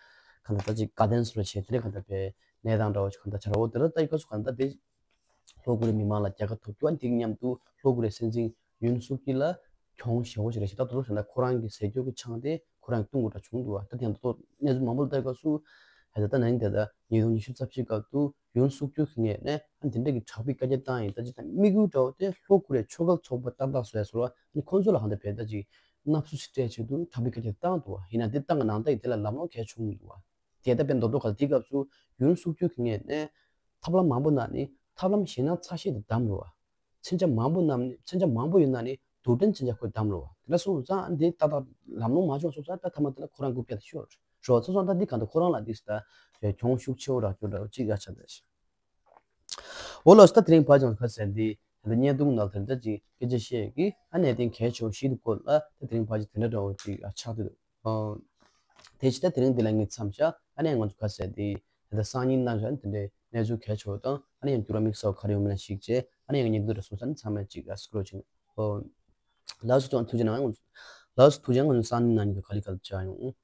གང་ལྟར་ད་ཅིག་དགའ་ལྡན་བཟོ་འདྲ་བྱས་དེ་རིང་གང་ལྟར་བས་གནས་སྟངས་འདྲ་བོ་ཅིག་གང་ལྟར་ཆགས་རོ། དེ་རེད་ད་ཡི་ག་སུ་གང་ལྟར་དེ། ལྷོ་ཀོ་རི་ཡའི་མི་མང་ལ་རྒྱལ་ཁ་ཐོབ་རྒྱུ། ཨ་ནི་དེ་གི་མཉམ་དུ་ལྷོ་ཀོ་རི་ཡའི་སྲིད་འཛིན་ཡུན་སུག་ཡུལ་ལ་གྱོང་ཞེ་པོ་ཞིག་རེད་བྱས། ད་དུང་ཟེར་ན་ཁོ་རང་གི་ཟས་སྤྱོད་ཀྱི་ཆང་དེ་ཁོ་རང་གིས་བཏུང་དགོས་འདྲ་བྱུང་འདུག་བ། ད་དེ་ཡང་ད་དུང་གནས་ཚུལ་མང་པོ་ལ་ལྟ་སྐབས་སུ་ཧ་ད་ད་ན་ནིང་དེ་ད་ཉིས་སྟོང་ཉི་ཤུ་རྩ་བཞིའི་སྐབས་དུ་ཡུན་སུག་ཡུལ་གྱི་ངོས་ནས་ཨ་ནི་དེ་འདྲ་གི་དྲག་པོའི་བཀའ་རྒྱ་བཏང་ཡིན། ད་ཅི་ད་དམིགས་ཡུལ་འདྲ་བོ་དེ་ལྷོ་ཀོ་རི་ཡའི་ཆོས་འགལ་ཚོགས་པ་ཏག་ཏག་བཟོ་ཡ་བཟོ་འདྲ། ཨ་ནི་ཁོང་ཚོ་ལ་ཧ་ད་བས་ད་ཅིག་སྣ་སུ་ཞིག་སྤྲད་ཆེད་དུ་དྲག་པོའི་བཀའ་རྒྱ་བཏང་འདུག་བ། ཡིན་ན་དེ་བཏང་གི་ནང་ད་ཡིན་དེ་ལ་ལམ་ལྷོང་གལ་བྱུང་མི་འདུག་བ། དེ་ལྟ་བུའི་མདོག་མདོག་ག་ལ་དེའི་སྐབས་སུ་ཡུན་སུག་ཡུལ་གྱི་ངོས་ནས་ཐབས་ལམ་མང་པོ་གནང་ནས་ཐབས་ལམ་ཞེད་སྣང་ཚ་ཤས་དེ་བསྡམས་རེད་བ། མཚོན་ཆ་མང་པོ་གནང་ནས་མཚོན་ཆ་མང་པོ་ཡོད་ན་ནི་དུག་སྦྲེལ་མཚོན་ཆ་ཁོས་བསྡམས་རེད་བ། དེ་འདྲ་སོང་ཙང་འདི་ཏག་ཏག་ལམ་ལྷོང་མ་བྱུང་སོང་ཙང་ད་མཐའ་མ་དེ་ལ་ཁོ་རང་རྐུབ་བཀྱག་དེ་ཤོར་རེད་བ། སོང་ཙང་ད་འདི་གང་ལྟར་ཁོ་རང་ལ་འདི་ད་གྱོང་ཤུགས་ཆེ་བོ་རག་རྒྱུ་འདྲ་བོ་གཅིག་ཡ་ཆ་ད་ཞིག་འོ་ལགས་སོ། ད་དེ་རིང་ཕལ་ཆེར་ཁ་གསལ་འདི་ད་བརྙན་ཐུང་ནང་དེ་འདྲ་ཅིག་སྐད་ཆ་བཤད་ཀྱི་ཨ་གནད་དོན་གལ་ཆེ་བོ་ཞིག་ཏུ་བཀོད་ལ་ད་དེ་རིང་ཕལ་ཆེར་དེ་འདྲ་འདྲ་བོ་ཅིག་ཨ་ཆགས་འདུག་ཨོ། དེ་ཕྱི་ད་དེ་རིང་འདི་ལ་ངས་མཚམས་བཞག་ཨ་ནི་ང་ཚོ་ཁ་གསལ་འདི་ད་ལྟ་སང་ཉིན་གནང་བཞག་དེ་འདྲའི་གནས་ཚུལ་གལ་ཆེ་བོ་དང་ཨ་ནི་ཡང་འགྱུར་བ་དམིགས་བསལ་ག་རེ་ཡོང་མིན་ལ་གཞིགས་བྱས་ཨ་ནི་ཡང་བརྙན་ཐུང་འདི་འདྲ་སོང་ཙང་ཚང་མས་ཅིག་ཨ་སྐུ་རོགས་བྱེད། ཨོ། ལགས་སོ་ཐུགས་རྗེ་གནང་། ལགས་སོ་ཐུགས་རྗེ་གནང་། ང་ཚོ་ས་གནས་ནང་གི་ག་ལེ་ག་ལེ་བྱ་ཡོང་།